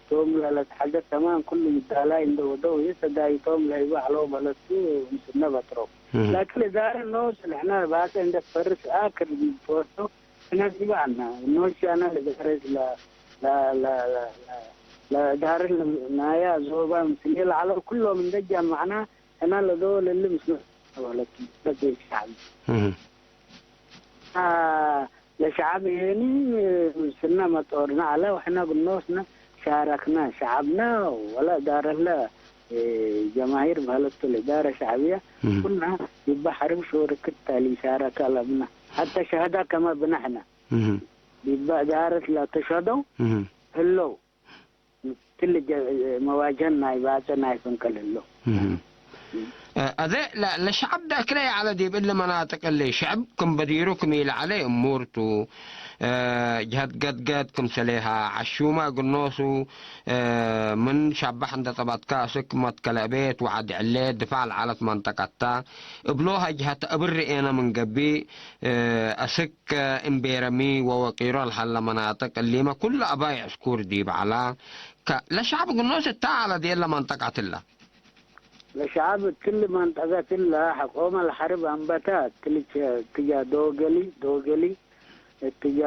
ቶም ለለትሐደት ከማን ኩሉ ምዳላይ እንደ ወደው፣ ሰዳይቶም ለህይቡ ዐለው በለቱ ምስልነ በትሮ። እህ። ላኪን እዳረ ኖስ ንሕነ ባሰ እንደ ትፈርስ አክር ትወስዶ፣ ሕነ ዲበ ዐልነ። ኖሽ አነ ለዳርስ ለ-፣ ለ-፣ ለ-፣ ለ-፣ ለ-፣ ለዳርስ ናያ ዞባ ምስሌ ለዐለው ኩሎም እንደ ጃማዕና፣ ሕነ ለዶ ለሊ ምስለ ወለት ለቤት ሸዐብ። እህ። አ፣ ለሸዐብ ይሄኒ ምስልነ መጦርነ ዐለ ወሕነ ግኖስነ ሻረክነ። ሸዐብነ ወለ እዳረለ፣ እ፣ ጀማሂር በህለቱ ለእዳረ ሸዕብየ እህ። ኩና ዲበ ሐርብ ሾርክት ተ ሊሻረከ ለብነ። ሐተ ሸህደ ከመ ብነ ሕነ እህ። ዲበ እዳረት ለተሸህደው እህ። ህለው። ክል ጀ-፣ መዋጀን ናይ ባጽዕ ናይ ፍንቅል ህሎ። እህ። እ፣ አዜ ለ-፣ ለሸዐብ ደአክለ ይዐለ ዲብ እሊ መናጥቅ እሊ ሸዐብ ክም በዲሩ ክም ኢለዐለ እሙር ቱ። እ፣ ጀሀት ገድገድ ክምሰሌሃ ዐሹመ እግል ኖሱ፣ እ፣ ምን ሸባሕ እንደ ጸበጥከ አስክ መትከለ ቤት ወዐድ ዕሌ ድፋዕ ለዐለት መንጠቀት ተ። እብሎሀ ጀሀት እብ ርኤነ ምን ገብእ፣ እ፣ አስክ እምቤረሚ ወወቂሮ ለሀለ መናጥቅ እሊመ ኩሉ አባይ ዕስኩር ዲብ ዐላ። ከ-፣ ለሸዐብ ግኖስ እተ ዐለ ዲለ መንጠቀት እለ። ለሸዐብ እትሊ መንጠቀት እለ ሐቆመ ለሐርብ አንበተ እትሊ ቸ-፣ እትጃ ዶገሊ፣ ዶገሊ፣ እትጃ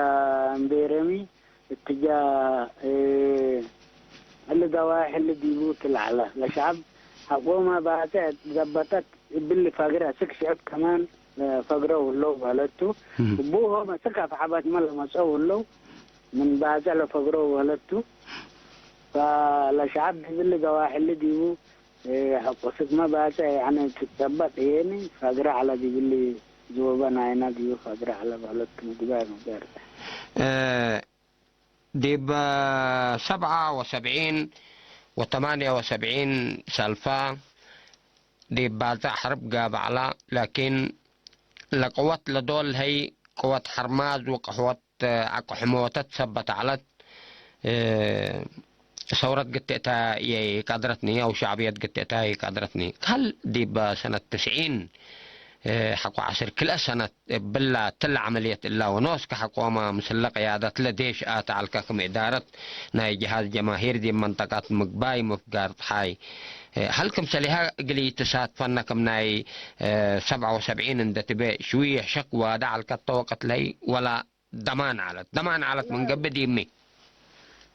እምቤረሚ፣ እትጃ፣ እ፣ እሊ ደዋይሕ እሊ ዲቡ ትልዐለ። ለሸዐብ ሐቆመ ባጽዕ ዘበጠት እብሊ ፈግረ፣ አስክ ሽዕብ ከማን ለፈግረው ህለው በለቱ። እም። እቡ ሆም አስክ አፍዓባትመ ለመጽአው ህለው። ምን ባጽዕ ለፈግሮ ወለቱ፣ ፈለሸዐብ ዲብሊ ደዋሕሊ ዲቡ፣ ሐቆ ስግመ ባጽዕ፣ ያኒ ትጸበጥ ህዬኒ ፈግረ ዐለ ዲብሊ ዝወበ ናይና ዲቡ ፈግረ ዐለ በለቱ ምግባይ መገር። እ፣ ዲብ ሰብዓ ወሰብዒን ወተማንየ ወሰብዒን ሰልፋ ዲብ ባጽዕ ሐርብ ጋብእ ዐላ፣ ላኪን ለቅወት ለዶል ሀይ ቅወት ሐርማዝ ወቀሕወት አቅሕሞተ ትሰበት ዐለት። እ፣ ሰውረት ግትእታ ኢቀድረትኒ አው ሸዕብየት ግትእታ ኢቀድረትኒ። ከል ዲብ ሰነት ትስዒን፣ እ፣ ሐቆ ዐስር ክልኤ ሰነት እብላ እትለ ዐመልየት እላ ወኖስከ ሐቆመ ምስለ ቅያደትለ ዴሽ አተ ዐልከ ክም እዳረት ናይ ጀሃዝ ጀማሂር ዲብ መንጠቀት ምግባይ ምፍጋር ጸሓይ፣ እ፣ ሀል ክምሰሊሀ እግል ኢትሳትፈነ ክም ናይ፣ እ፣ ሰብዓ ወሰብዒን እንደ ትቤ ሽዊሕ ሸክ ዋደ ዐልከ እተ ወቅት ለይ ወላ ደማን ዐለት። ደማን ዐለት ምን ገብእ ዲብ ሚ?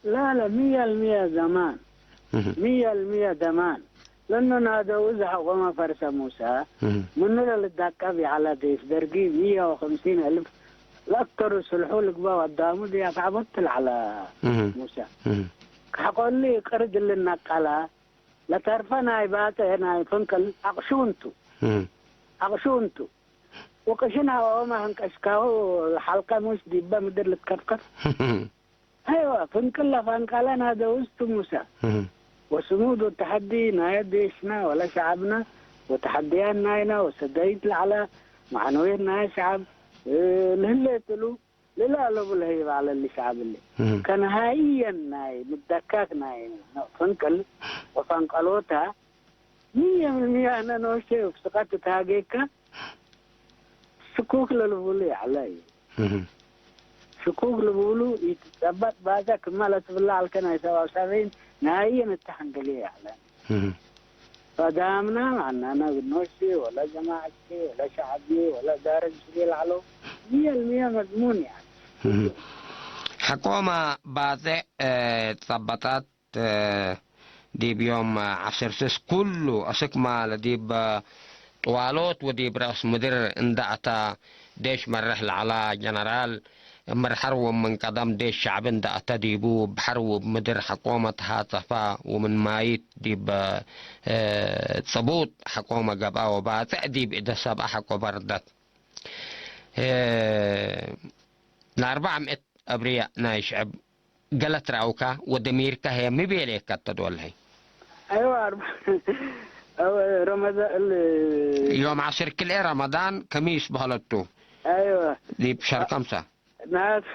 ላ፣ ላ፣ ሚየ አልሚየ ደማን። እህ። ሚየ አልሚየ ደማን። ለእኑ ናደው እዝ ሐቆመ ፈርሰ ሙሰ፣ እህ። ምኑ ለልዳቀብ ይዐለ ዴስ ደርጊ ሚየ ወክምሲን እልፍ ለአክተሩ ስልሑ ልግበእ ወአዳሙ ዲብ አፍዐቦት ትልዐለ እህ። ሙሰ። እህ። ከሐቆ እሊ ቅርድ እሊ ነቀለ፣ ለተርፈ ናይ ባጽዕ ናይ ፍንቅል አቅሹን ቱ። እህ። አቅሹን ቱ። ወቅሽን ሀዋወመ ሀንቀሽካሁ ሐልቀ ሙሽ ዲበ ምድር ልትከፍከፍ። አይወ፣ ፍንቅል ለፈንቀለ ናደውዝ ቱ ሙሰ። እህ። ወስሙድ ወተሐዲ ናየ ዴሽነ ወለ ሸዐብነ ወተሐድያን ናይነ ወሰደይት ለዐለ መዕነውየት ናየ ሸዐብ፣ እ፣ ለህሌት እሉ። ለለአለቡ ለህይብ ዐለ እሊ ሸዐብ እሊ። እህ። ከነሃይየን ናይ ምደካክ ናይ ፍንቅል ወፈንቀሎተ፣ ሚየ ምን ሚየ አነ ኖሼ እብ ስቀት እትሃጌከ ሽኩክ ለልቡሉ ይዐለ እዩ። እህ። ሽኩክ ልቡሉ ኢትጸበጥ ባዘ ክመ ለትብለ ዐልከ ናይ ሰብዓ ወሰብዒን ነሃይየን እተ ሐንገሌ ይዐለ። እህ። ፈዳምና መዐናነ እግል ኖሼ ወለ ጀማዐቼ ወለ ሸዐብዬ ወለ እዳረት ጅግሬ ለዐለው ሚየ አልሚየ መድሙን ይዐለ። እህ። ሐቆመ ባጼዕ፣ እ፣ ጸበጠት፣ እ፣ ዲብ ዮም ዐስር ስስ ኩሉ አስክ ማለ ዲብ ጥዋሎት ወዲብ ረአስ ምድር እንደ አተ ዴሽ መርሕ ለዐላ ጀነራል፣ እምር ሐርብ ወምን ቀደም ዴሽ ሸዕብ እንደ አተ ዲቡ፣ እብ ሐርብ ወእብ ምድር ሐቆመ ተሃጸፈ፣ ወምን ማይት ዲብ፣ እ፣ ጽቡጥ ሐቆመ ገብአ፣ ወባጽዕ ዲብ እደ ሰብአ ሐቆ በርደት። እ፣ ለአርበዕ ምእት አብርያእ ናይ ሽዕብ ገለት ረአውካ ወደሚርካ ህዬ ሚ ቤሌከ እተ ዶል ህይ? አይወ፣ አርበ-፣ አወ፣ ረመዳን እል-፣ ዮም ዐስር ክልኤ ረመዳን ከሚስ በህለቱ። አይወ። ዲብ ሸር ከምሰ። ናስ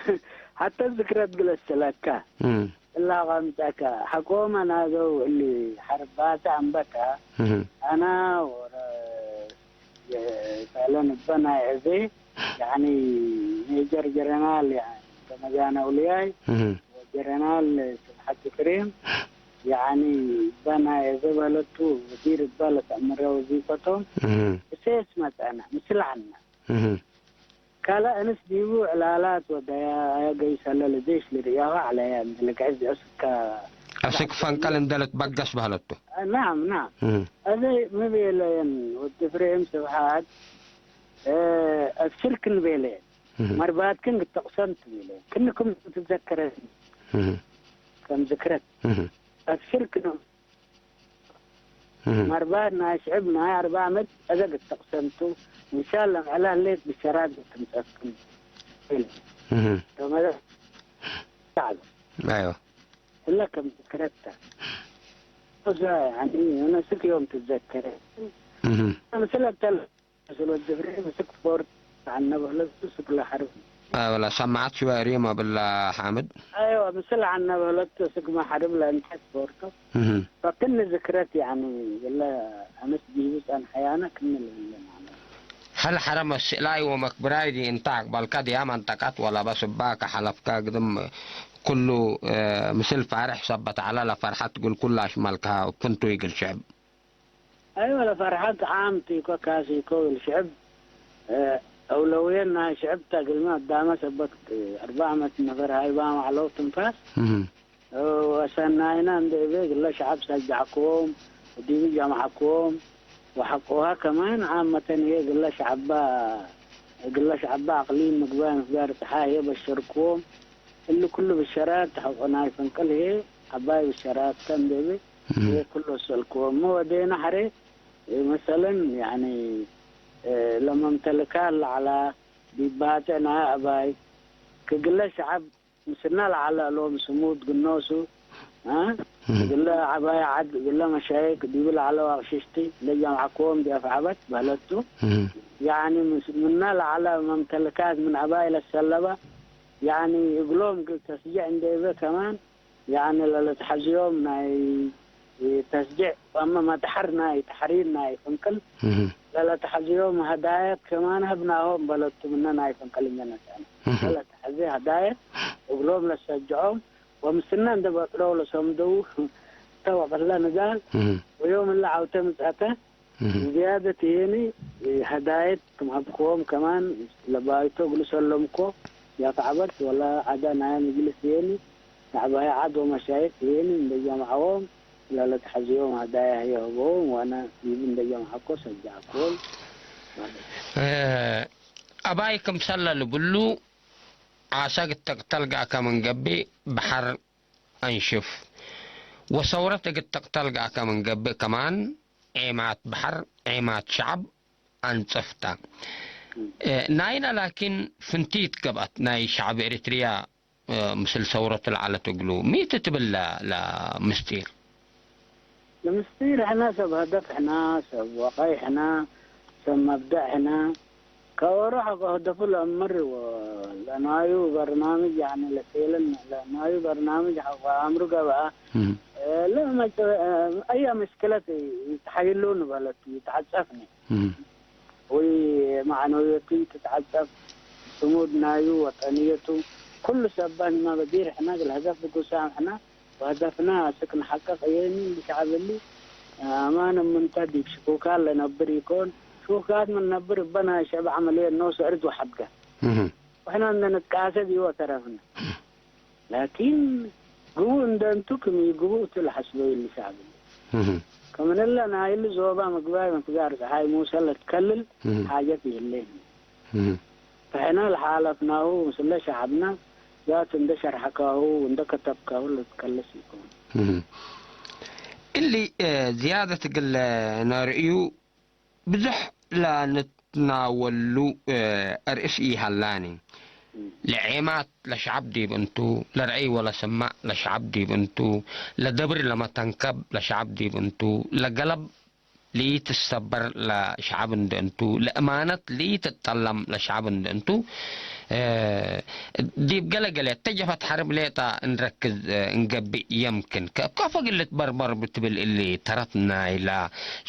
ሐተ ዝክረት ግለስ ለከ። እም። እላ ከምጸከ ሐቆመ ናደው እሊ ሐርባተ አንበተ። እህ። አና ወረ-፣ የሳለን እበ ናይ ዕዜ፣ ያኒ ሜጀር ጀረናል፣ ያኒ፣ ተመዛን አውልያይ፣ እህ። ወጀረናል ስብሐት ኤፍሬም፣ ያኒ፣ እበ ናይ ዕዜ በለቱ፣ ወዚር እበ ለተአምረ ወዚፈቶም፣ እህ። እሴስ መጸነ፣ ምስል ዐነ። እህ። ካልእ እንስ ዲቡ ዕላላት ወደያየ ገይሰ ለልጄሽ ልርእያሁ ዐለየ፣ እንዴ ልግዕዝ እስከ አስክ ፈንቀል እንዴ ልትበገስ በህለቱ። ናም፣ ናም። እህ። አዜ ሚ ቤለየን ወድ ኤፍሬም ስብሐት፣ እ፣ አብሽርክን ቤለየን። እህ። መርባትክን ግተቅሰምት ቤለየን። ክንኩም ትዘከረ እህ። ከም ዝክረት። እህ። አብሽርክን እህ። መርባት ናይ ሽዕብ ናይ አርበዕ ዓመት አዘ ግተቅሰምቱ። እንሻላ ምዕላ ህሌት ብሸራት ግትምጸፍክን። እህ። ተመረ-፣ አይዋ። እለ ከም ዝክረተ። እዛ፣ ያኒ፣ የሆነ ስክ ዮም ትዘከረ። እህ። ምስለ ተል-፣ ምስለ ወድ ኤፍሬም ስክ ስፖርት ዐነ በህለት ስክ ለሐርብ። አይ ወላ ሰማዐት ሽወ ሪም ወብላ ሓምድ። አይዋ፣ ምስል ዐነ በህለት ስክ መሐርብ ለእንተ ስፖርት። እህ። ፈክን ዝክረት፣ ያኒ፣ እለ አምስ ዲቡ ጸንሐያነ ክም ለህለ ማለት። ሀል ሐረ መስእላይ ወመክብራይ ዲ እንተ አቅበልከ ዲያ መንጠቀት ወለበ ስባከ ሐለፍከ ግድም ኩሉ፣ እ፣ ምስል ፋርሕ ሰበት ዐለ ለፈርሐት እግል ኩሉ አሽመልከ ፍንቱ እግል ሽዕብ። አይወ ለፈርሐት ዓም ቲኮ ካስ ኢኮ እግል ሽዕብ፣ እ፣ አውለውየት ናይ ሽዕብ ተ እግልሚ አዳመ ሰበት፣ እ፣ አርበዕ መት ነፈር ሃይባም ዐለው ትንፋስ። እህ። ወሰናይነ እንዴ እቤ እግለ ሸዐብ ሰጃዕክዎም ወዲቡ ጀምዐክዎም ወሐቆሀ ከማን ዓመተን ህዬ እግለ ሸዐባ፣ እግለ ሸዐባ አቅሊም ምግባይ ምፍጋር ጸሓይ ህዬ በሸርክዎም። እሊ ኩሉ ብሸራት ሐቆ ናይ ፈንቅል ህዬ ዐባይ ብሸራት ተ እንዴ እቤ እህ። ህዬ ኩሉ ወሰልክዎም። ሚ ወዴነ ሐሬ መሰለን ያኒ ለመምተልካት ለዐላ ዲብ ባጽዕ ናይ አባይ ክግለ ሸዐብ ምስልነ ለዐለ እሎም ስሙድ ግኖሱ፣ አ? እህ። እግለ ዐባይ ዐድ፣ እግለ መሻይክ፣ ዲቡ ለዐለው አቅሽሽቲ ለጀምዐክዎም ዲብ አፍዐበት በህለቱ። እህ። ያኒ ምስ-፣ ምነ ለዐለ መምተልካት ምን አባይ ለሰለበ፣ ያኒ እግሎም እግል ተስጅዕ እንዴ እበ ከማን፣ ያኒ ለለትሐዝዮም ናይ ተስጅዕ ወአመ መድሐር ናይ ተሕሪር ናይ ፍንቅል እህ። ለለትሐዝዮም ሀዳየት ከማን ሀብናሆም በለቱ ምነ ናይ ፍንቅል እንዴ ነስአነ። እህ። ለለትሐዜ ሀዳየት እግሎም ለሰጅዖም ወምስልነ እንዴ በጥረው ለሰምደው እተ ወቅለ ንዳል እህ። ወዮም እለ ዐውተ ምጽአተ እህ። ዝያደት ህዬኒ ሀዳየት ክም ሀብክዎም ከማን ለባይቶ እግሉ ሰለምኮ ያፍዐበት ወለ ዐደ ናይ መጅልስ ህዬኒ ለዐባይ ዐድ ወመሻይክ ህዬኒ እንዴ ጀምዐዎም ለለትሐዝዮም ሀዳየ ህዬ ሀበዎም ወአነ ዲቡ እንዴ ጀምዐኮ ሰጃዕክዎም። እ፣ አባይ ክምሰለ ልብሉ ዓሰ እግል ትቅተል ገአከ ምን ገብእ በሐር አንሽፍ ወሰውረት እግል ትቅተል ገአከ ምን ገብእ ከማን ዔማት በሐር፣ ዔማት ሸዐብ አንጽፍ ተ። እ፣ ናይነ ላኪን ፍንቲት ገብአት ናይ ሸዐብ ኤሪትርያ፣ እ፣ ምስል ሰውረት ለዐለት እግሉ። ሚ ትትብል ለ-፣ ለምስጢር? ለምስጢር ሕነ ሰብ ሀደፍ ሕነ፣ ሰብ ወቀይ ሕነ፣ ሰብ መብደእ ሕነ። ከኦሮ ሐቆ ህደፉ ለአምር ወለናዩ በርናምጅ፣ ያኒ ለቴልን ለናዩ በርናምጅ ሐቆ አምሩ ገብአ። እም። ለመጨ-፣ አያ ምሽክለት ይትሐይሉ ንበለት ይትዐጸፍኒ። እም። ወይ መዕነውየቱ ይትትዐጸፍ፣ ስሙድ ናዩ ወጠንየቱ፣ ኩሉ ሰባን ህማ በዲር ሕነ እግል ሀደፍ ብጉሳም ሕነ፣ ወሀደፍና አስክ ነሐቅቅ እየኒ እንዲ ሸዐብ እሊ፣ አማን እምንተ ዲብ ሽኩካት ለነብር ኢኮን፣ ሽኩካት ምን ነብር እበ ናይ ሸዕብ ዐመልየት ኖሱ እርድ ወሐድገ። እህ። ወሕነ እንደ ንትቃሰ ዲብ ወተረፍነ። ላኪን ግቡእ እንደ እንቱ ክም ኢግቡእ እቱ ለሐስበዩ እሊ ሸዕብ እሊ። እህ። ከምንለ ናይሊ ዞባ ምግባይ መትጋር ጸሓይ ሙሰ ለትከልል እህ። ሓጀት ይህሌ። እህ። ፈሕነ ለሓለፍናሁ ምስለ ሸዐብነ ዛት እንደ ሸርሐካሁ ወእንደ ከተብካሁ ለትከለስ ኢኮን። እህ። እሊ፣ እ፣ ዝያደት እግል ነርእዩ ብዙሕ ለንትናወሉ፣ እ፣ ርእስ ኢሀላኒ። እም። ለዔማት ለሸዐብ ዲብ እንቱ፣ ለረአይ ወለሰማዕ ለሸዐብ ዲብ እንቱ፣ ለደብር ለመተንከብ ለሸዐብ ዲብ እንቱ፣ ለገለብ ለኢትሰበር ለሸዐብ እንዴ እንቱ፣ ለእማነት ለኢትጠለም ለሸዐብ እንዴ እንቱ፣ እ፣ ዲብ ገሌ ገሌ ተጀፈት ሐርብ ሌጠ እንረክዝ፣ እ፣ እንገብእ የምክን። ከእብ ከፎ እግል ልትበርበር ብትብል እሊ ተረት ናይለ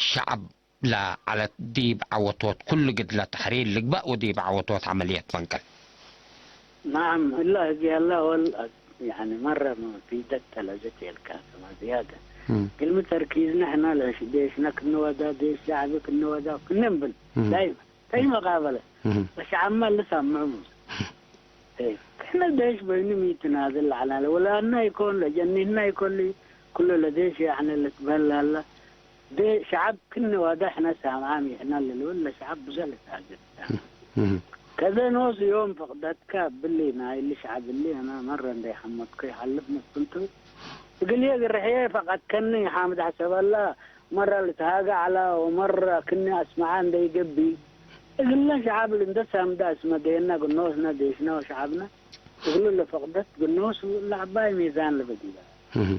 ሸዐብ ለዐለት ዲብ ዐወቶት ኩሉ ግድለ ተሕሪር ልግበእ ወዲብ ዐወቶት ዐመልየት ፈንቅል። ነዐም፣ እለ ህግየለ ወል፣ ያኒ፣ መረ ፊደት ተለዘት የልካ ከማ ዝያደ። እም። ግልሚ ተርኪዝነ ሕነ ለሽ-፣ ዴሽነ ክንወዳ፣ ዴሽ ሸዕቢ ክንወዳ፣ ክነ እምብል እም። ዳይመን ተይ መቃበለ። እም። ለሸዐብመ እሊ ሳምዕሙ። እም። እይ፣ ክነ ዴሽ በይኑ ሚ ትናድል ለዐልነ፣ ወላድነ ኢኮን፣ ለጀኒህነ ኢኮን፣ ኩሉ ለዴሽ ያዕኒ ልትበህል ላለ፣ ዴ-፣ ሸዐብ ክኒ ወደ ሕነ ሳምዓም ይሕነ ልልብል ለሸዐብ ብዘ ልትሃግድ። እህ። ከዘ ኖስ ዮም ፍቅደትከ እብሊ ናይሊ ሸዐብ እሊ አነ መረ እንዴ ሐመድኮ ይሐልፍ መስልቱ። እግልዬ ግርሕዬ ፈቀድከኒ ሓምድ ሐሰበላ፣ መረ ልትሃገ ዐላ ወመረ ክኒ አስመዐ እንዴ ይገብእ። እግለ ሸዐብ እንደ ሳምደ አስመ ዴነ ግኖስነ ዴሽነ ወሸዐብነ እግሉ ለፍቅደት ግኖስ ለዐባይ ሚዛን ልበ ዲበ። እህ።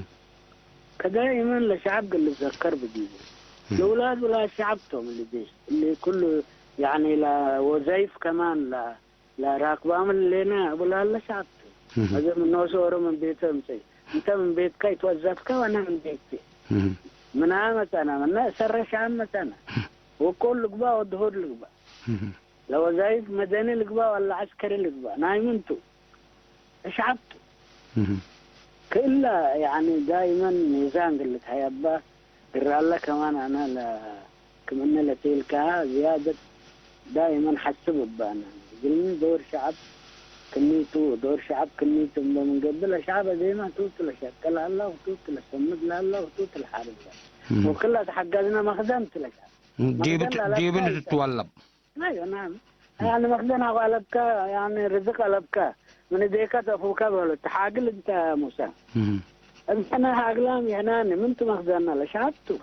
ከዳይመን ለሸዐብ እግል ልትዘከር ብዲቡ። እህ። ለውላድ ውላድ ሸዐብ ቶም እሊ ዴሽ። እሊ ኩሉ ያዕኒ ለወዛይፍ ከማን ለ-፣ ለራክባም ሌነ እቡ ላለ ሸዐብ ቱ። እህ። አዜ ምን ኖሱ ኦሮ ምን ቤተ እምጸይ። እንተ ምን ቤትከ ኢትወዘፍከ ወአነ ምን ቤትየ። እህ። ምናመ መጸነ፣ ምነ እሰረ ሸዐብ መጸነ። እህ። ወቆል ልግባእ ወድሁር ልግባእ። እህ። ለወዛይፍ መደኒ ልግባእ ወለ ዐስከሪ ልግባእ። ናይ ምን ቱ? እሽዓብ ቱ። እህ። ክእላ፣ ያኒ፣ ዳይመን ሚዛን ግልት ሀይ አባ፣ ግር አለ ከማን አነ ለ-፣ ክም እነ ለቴልካሃ ዝያደት ዳይመን ሐስብ እባ አነ። እግልሚ ዶር ሸዐብ ክኒ ቱ፣ ዶር ሸዐብ ክኒ ቱ እንበ ምን ገብእ ለሸዐብ አዜመ ቱ ቱ ለሸቅል ሀላ፣ ቱ ቱ ለሰምድ ለሀላ፣ ቱ ቱ ለሓርብ ሀላ። እህ። ወክላ ተሐጋዝነ መክዘን ቱ ለሸዐብ። ዲብ መክዘን ቱ-፣ ለላ ዲብ ቱ ልትትወለብ። አይወ፣ ናም። እም። ያኒ መክዘን አለብከ፣ ያኒ ርዝቅ አለብከ፣ ምን እዴከ ተፉከ በሉ። ተሓግል እንተ ሙሰ። እም። እብነ ሀግላም ይህናኒ፣ ምን ቱ መክዘና ለሸዐብ ቱ።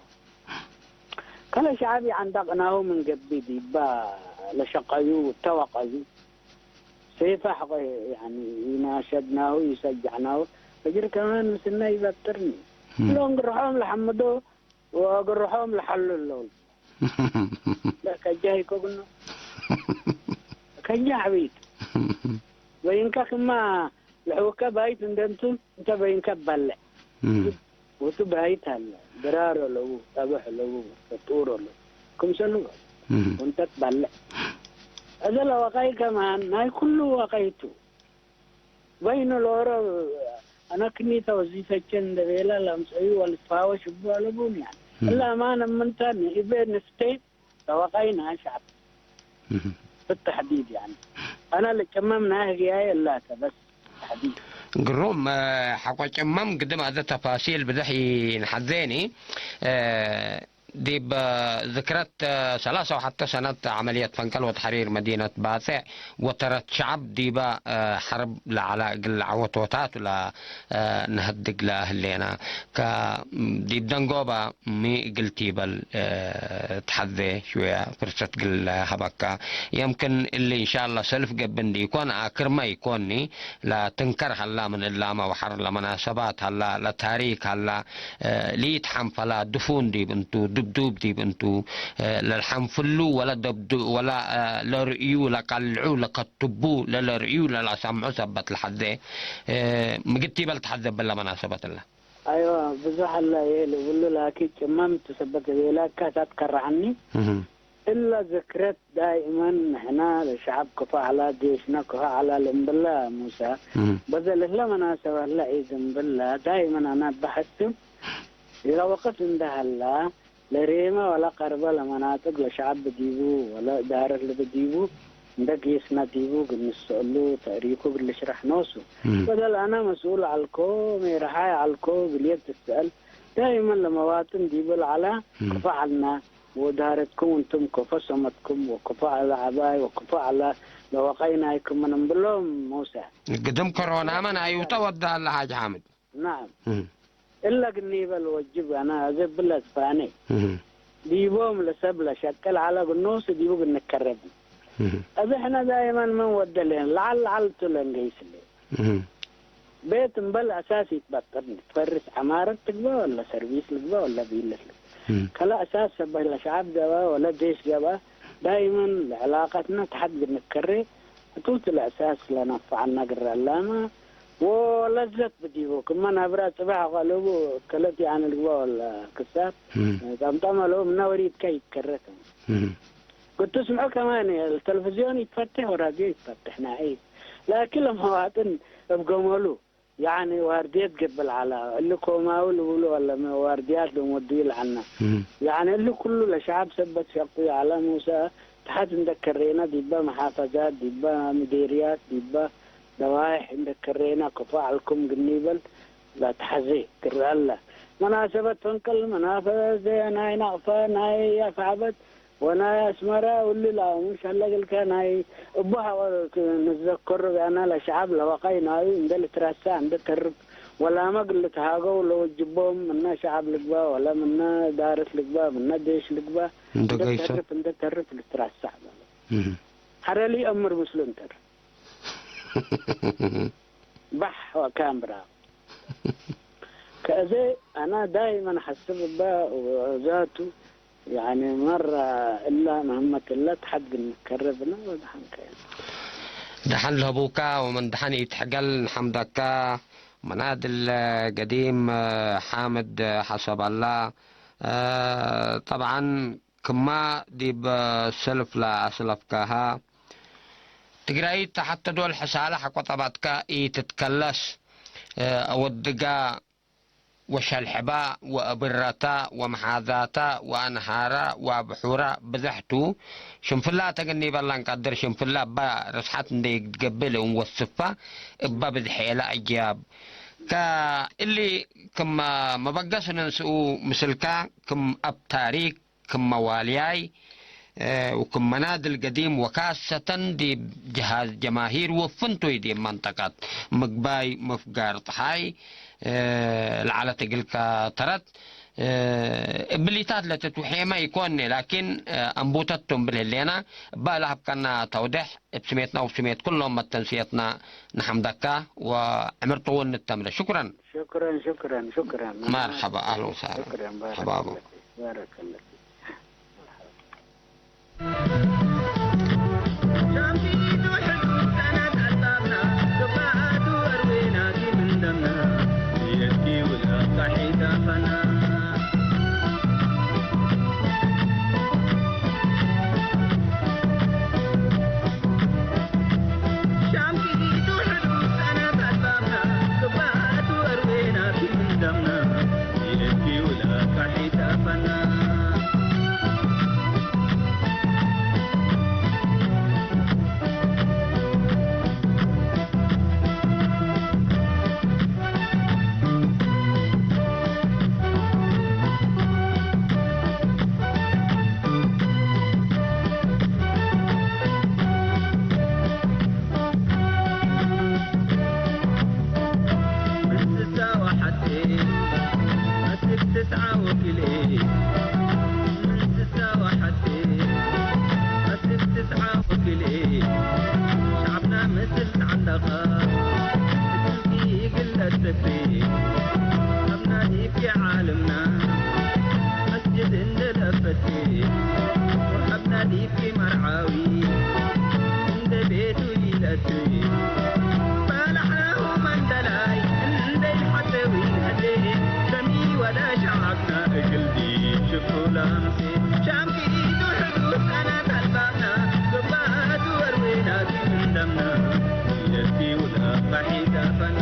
ከለ ሸዐብ ይዐንደቅናሁ ምን ገብእ ዲባ ለሸቀዩ፣ ተወቀዩ። ሴፈ ሐቆ፣ ያኒ፣ ኢናሸድናሁ፣ ኢሰጃዕናሁ። ፈጅር ከማን ምስልነ ኢበጥርኒ። እም። እሎም ግርሖም ለሐምዶ፣ ወግርሖም ለሐሉ እሎም። ለከጃ ኢኮ ግኖ። ከጃ ዐቢት። በይንከ ክማ ለሕውከ ባይት እንደ እንቱ፣ እንተ በይንከ በልዕ። እም። ወቱ ባይት ሀለ፣ ድራር አለው፣ ጠበሕ አለው፣ ፈጡር አለው። ክምሰሉ እም። ወንተ ትበልዕ። እዘ ለወቀይ ከማን ናይ ኩሉ ወቀይቱ። በይኑ ሎሮ አነ ክኒተ ወዚፈቼ እንደ ቤለ ለምጸዩ ወልትፋወሽ እቡ አለቡን፣ ያኒ። እም። እለ አማን እምንተ ንእቤ ንፍቴ ለወቀይና ሸዐብ። እም። ብተሕዲድ፣ ያኒ። አነ ለጨመም ናይ ህግያዬ እላተ በስ ተሕዲድ። ግሩም፣ ሐቆ ጨመም ግድም አዘ ተፋሲል ብዘሕ ኢንሐዜኒ። ዲብ ዝክረት ሰላሰ ወሐተ ሰነት ዐመልየት ፈንቀል ወተሕሪር መዲነት ባጼዕ ወተረት ሸዐብ ዲበ ሐርብ ለዐለ እግል ዐወቶታቱ ለነሀድግ ለህሌነ። ከ-፣ ዲብ ደንጎበ ሚ እግል ቲበል ተሐዜ ሽወየ ፍርሰት እግል ሀበከ። የምክን እሊ እንሻላ ሰልፍ ገብእ እንዲኮን አክርመ ኢኮኒ። ለትንከር ሀላ፣ ምን እላመ ወሐር ለመናሰባት ሀላ፣ ለታሪክ ሀላ፣ እ፣ ሊትሐንፈላ፣ ድፉን ዲብ እንቱ፣ ድብዱብ ዲብ እንቱ፣ እ፣ ለልሐንፍሉ ወለ ደብዱ-፣ ወለ፣ እ፣ ለርእዩ ለቀልዑ፣ ለከትቡ፣ ለለርእዩ ለለሰምዑ ሰበት ለሐዜ፣ እ፣ ምግድ ቲበል ተሐዜ እብለ መናሰበት እለ። አይዋ፣ ብዙሕ ሀላ እየ ልብሉ፣ ላኪን ጭመም ቱ ሰበት ቤላካ ሳትከረዐኒ። እህ። እለ ዝክረት ዳይመን ንሕና ለሸዐብ ክፋ ዐላ፣ ዴሽነ ክፋ ዐላ ልእምብላ ሙሰ፣ እህ። በዘ ለህለ መናሰበት ለኢዝ እምብላ ዳይመን አነ በሐስብ፣ ለወቅት እንደ ሀላ ለሬመ ወለቀርበ ለመናጥቅ ለሸዐብ ዲቡ ወለእዳረት ልብ ዲቡ እንደ ጌስነ ዲቡ እግል ንሰአሉ፣ ተእሪኩ እግል ልሽረሕ ኖሱ። እህ። በደል አነ መስኡል ዐልኮ፣ ሜርሓይ ዐልኮ እግል የብ ትሰአል፣ ዳይመን ለመዋጥን ዲቡ ለዐላ እህ። ክፋ ዐልነ። ወዳረትኩም እንቱም ከፎ ሰመትኩም ወከፎ ዐለ ዐባይ ወከፎ ዐለ ለወቀይ ናይኩም ምን እምብሎም ሙሰ። ግድም ኮሮናመ ናዩተ ወደ ሀለ ሓጅ ሓምድ። ነዐም። እህ። እለ ግኒበ ለወጅብ አነ አዜ ብለ ዝፋኔ። እህ። ዲቦም ለሰብ ለሸቅል ዐለ ግኖስ ዲቡ ግንከረብ። እህ። እብ ሕነ ዳይመን ምን ወደ ሌን ለዐል ለዐል ቱ ለእንገይስ ሌን። እህ። ቤት እምበል አሳስ ኢትበጥር፣ ትፈርስ ዐማረት ትግበእ ወለ ሰርቪስ ልግበእ ወለ ቢልት ልግበእ። እህ። ከለ አሳስ ሰበት ለሸዐብ ገብአ ወለ ዴሽ ገብአ፣ ዳይመን ለዕላቀትነ ተሐት ግንከሬ፣ ህቱት ለአሳስ ለነፈዐነ ግረ አላመ ወለዘት ብዲቡ። ክመ ናብራ ጽበሕ አቀለቡ ከለት ያኒ ልግበእ ወለ ክሳር፣ እህ። ጠምጠም አለቡ ምነ ወሪድከ ኢትከረት። እህ። ክትስምዖ ከማን፣ ተለፍዝዮን ኢትፈቴሕ ወራድዮ ኢትፈቴሕ፣ ናዒ። ላኪን ለመዋጥን እብ ገመሉ፣ ያኒ ዋርድየት ገብእ ለዐላ፣ እሊ ኮማዊ ልብሉ ወለመ ዋርድያት ለመወድዩ ለዐልነ። እህ። ያኒ እሊ ኩሉ ለሸዐብ ሰበት ሸቅዩ ዐለ። ሙሰ፣ ተሐት እንደ ከሬነ ዲበ መሓፈዛት፣ ዲበ ምዴርያት፣ ዲበ ደዋይሕ እንደ ከሬነ ክፎ ዐልኩም ግኒበል ለተሐዜ ግረ አለ። መናሰበት ፈንቅል፣ መናፈዘ ናይ ናቅፈ፣ ናይ አፍዐበት ወናይ አስመረ፣ እሊ ለአሙሽ ሀለ እግልከ ናይ እቡ ሐቆ ንትዘከሮ ጋና ለሸዐብ ለወቀይ ናዩ እንዴ ልትረሰዕ እንዴ ተርፍ፣ ወላመ እግል ልትሃገው ለወጅቦም ምነ ሸዐብ ልግበእ ወለ ምነ እዳረት ልግበእ ምነ ዴሽ ልግበእ እንዴ እንዴ ገይሶ ተርፍ እንዴ ተርፍ ልትረሰዕ በለ። እህ። ሐረሊ አምር ምስሉ እንተር ባሕ ወካምብራ። ከእዜ አነ ዳይመን ሐስብ እበ ወዛቱ፣ ያኒ መረ እላ ምህመት እለ ተሐድግ እንከረብነ ወደሐንከ። ደሐን ለህቡካ ወምን ደሐን ኢትሕገል ንሐምደካ። መናድል ገዲም ሓምድ ሐሰብ አላ። ጠብዓን ክማ ዲብ ሰልፍ ለአስለፍካሃ፣ ትግራይት ሐተ ዶል ሕሳለ ሐቆ ጠባትከ ኢትትከለስ፣ አወድጋ ወሸልሕባ ወአብረታ ወመሓዛታ ወአንሃራ ወአብሑራ ብዘሕ ቱ። ሽንፍላ ተገኒ በላ እንቀድር ሽንፍላ እባ ርስሓት እንዴ ኢትገብእ ለእንወስፋ እባ ብዝሕ ኤለ አጅያብ። ከእሊ ክም መበገስ ነንስኡ ምስልካ ክም አብ ታሪክ ክም መዋልያይ፣ እ፣ ወክም መናድል ገዲም ወካሰተን ዲብ ጀሃዝ ጀማሂር ወፍንቱይ ዲብ መንጠቀት ምግባይ ምፍጋር ጠሓይ፣ እ፣ ለዐለት እግልከ ተረት፣ እ፣ እብሊታት ለትትውሔመ ኢኮኔ፣ ላኪን፣ እ፣ አንቡተት ቱ እምብል ህሌና፣ እባ ለሀብከና ተውዴሕ እብ ስሜትና ወስሜት ኩሎም መተንስየትና ነሐምደካ ወዕምር ጥውን ንተምነ። ሽኩረን። ሽክረን፣ ሽክረን፣ ሽክረን። መርሐባ፣ አህለን ወሰህለን። ሽክረን፣ ባረከ ሐባቡ። ለፊክ፣ ባረከ ለፊክ። ሻምሲቱ ሕሉፍ ሰነት አልባብና፣ ግባቱ አርዌናቲ ምን ደምና፣ የድኪ ውላ ቃሒ ዳፈና። ሻምኪቱ ሕሉፍ ሰነት አልባብና፣ ግባቱ አርዌናቲ ምን ደምና፣ ኢለኪ ውላ ቃሒት አፈና። ምን ስሳ ወሐቴ አስክ ትስዓ ወክልኤ፣ ምን ስሳ ወሐቴ አስክ ትስዓ ወክልኤ፣ ሸዕብና ምስል ተዐለቀ እትልኪ እግል ለትሰክሬ፣ ሐብና ዲብኪ ዓልምና መስጅድ እንዴ ለፈቴ፣ ወሐብና ዲብኪ መርዓዊ እንዴ ቤቱ ኢለትይ፣ ባልሐሁ መንደላይ እንዴ ኢሐቴዊ ሐቴ፣ ሰሚ ወለ ሸዓብና እግል ዲብ ሽፍቱ ለአምሴ። ሻምኪቱ ሕዱድ ሰነት አልባብና፣ ግባቱ ወርዌናቲ ምን ደምና፣ ኢለቲ ውላ ቃሒት አፈና።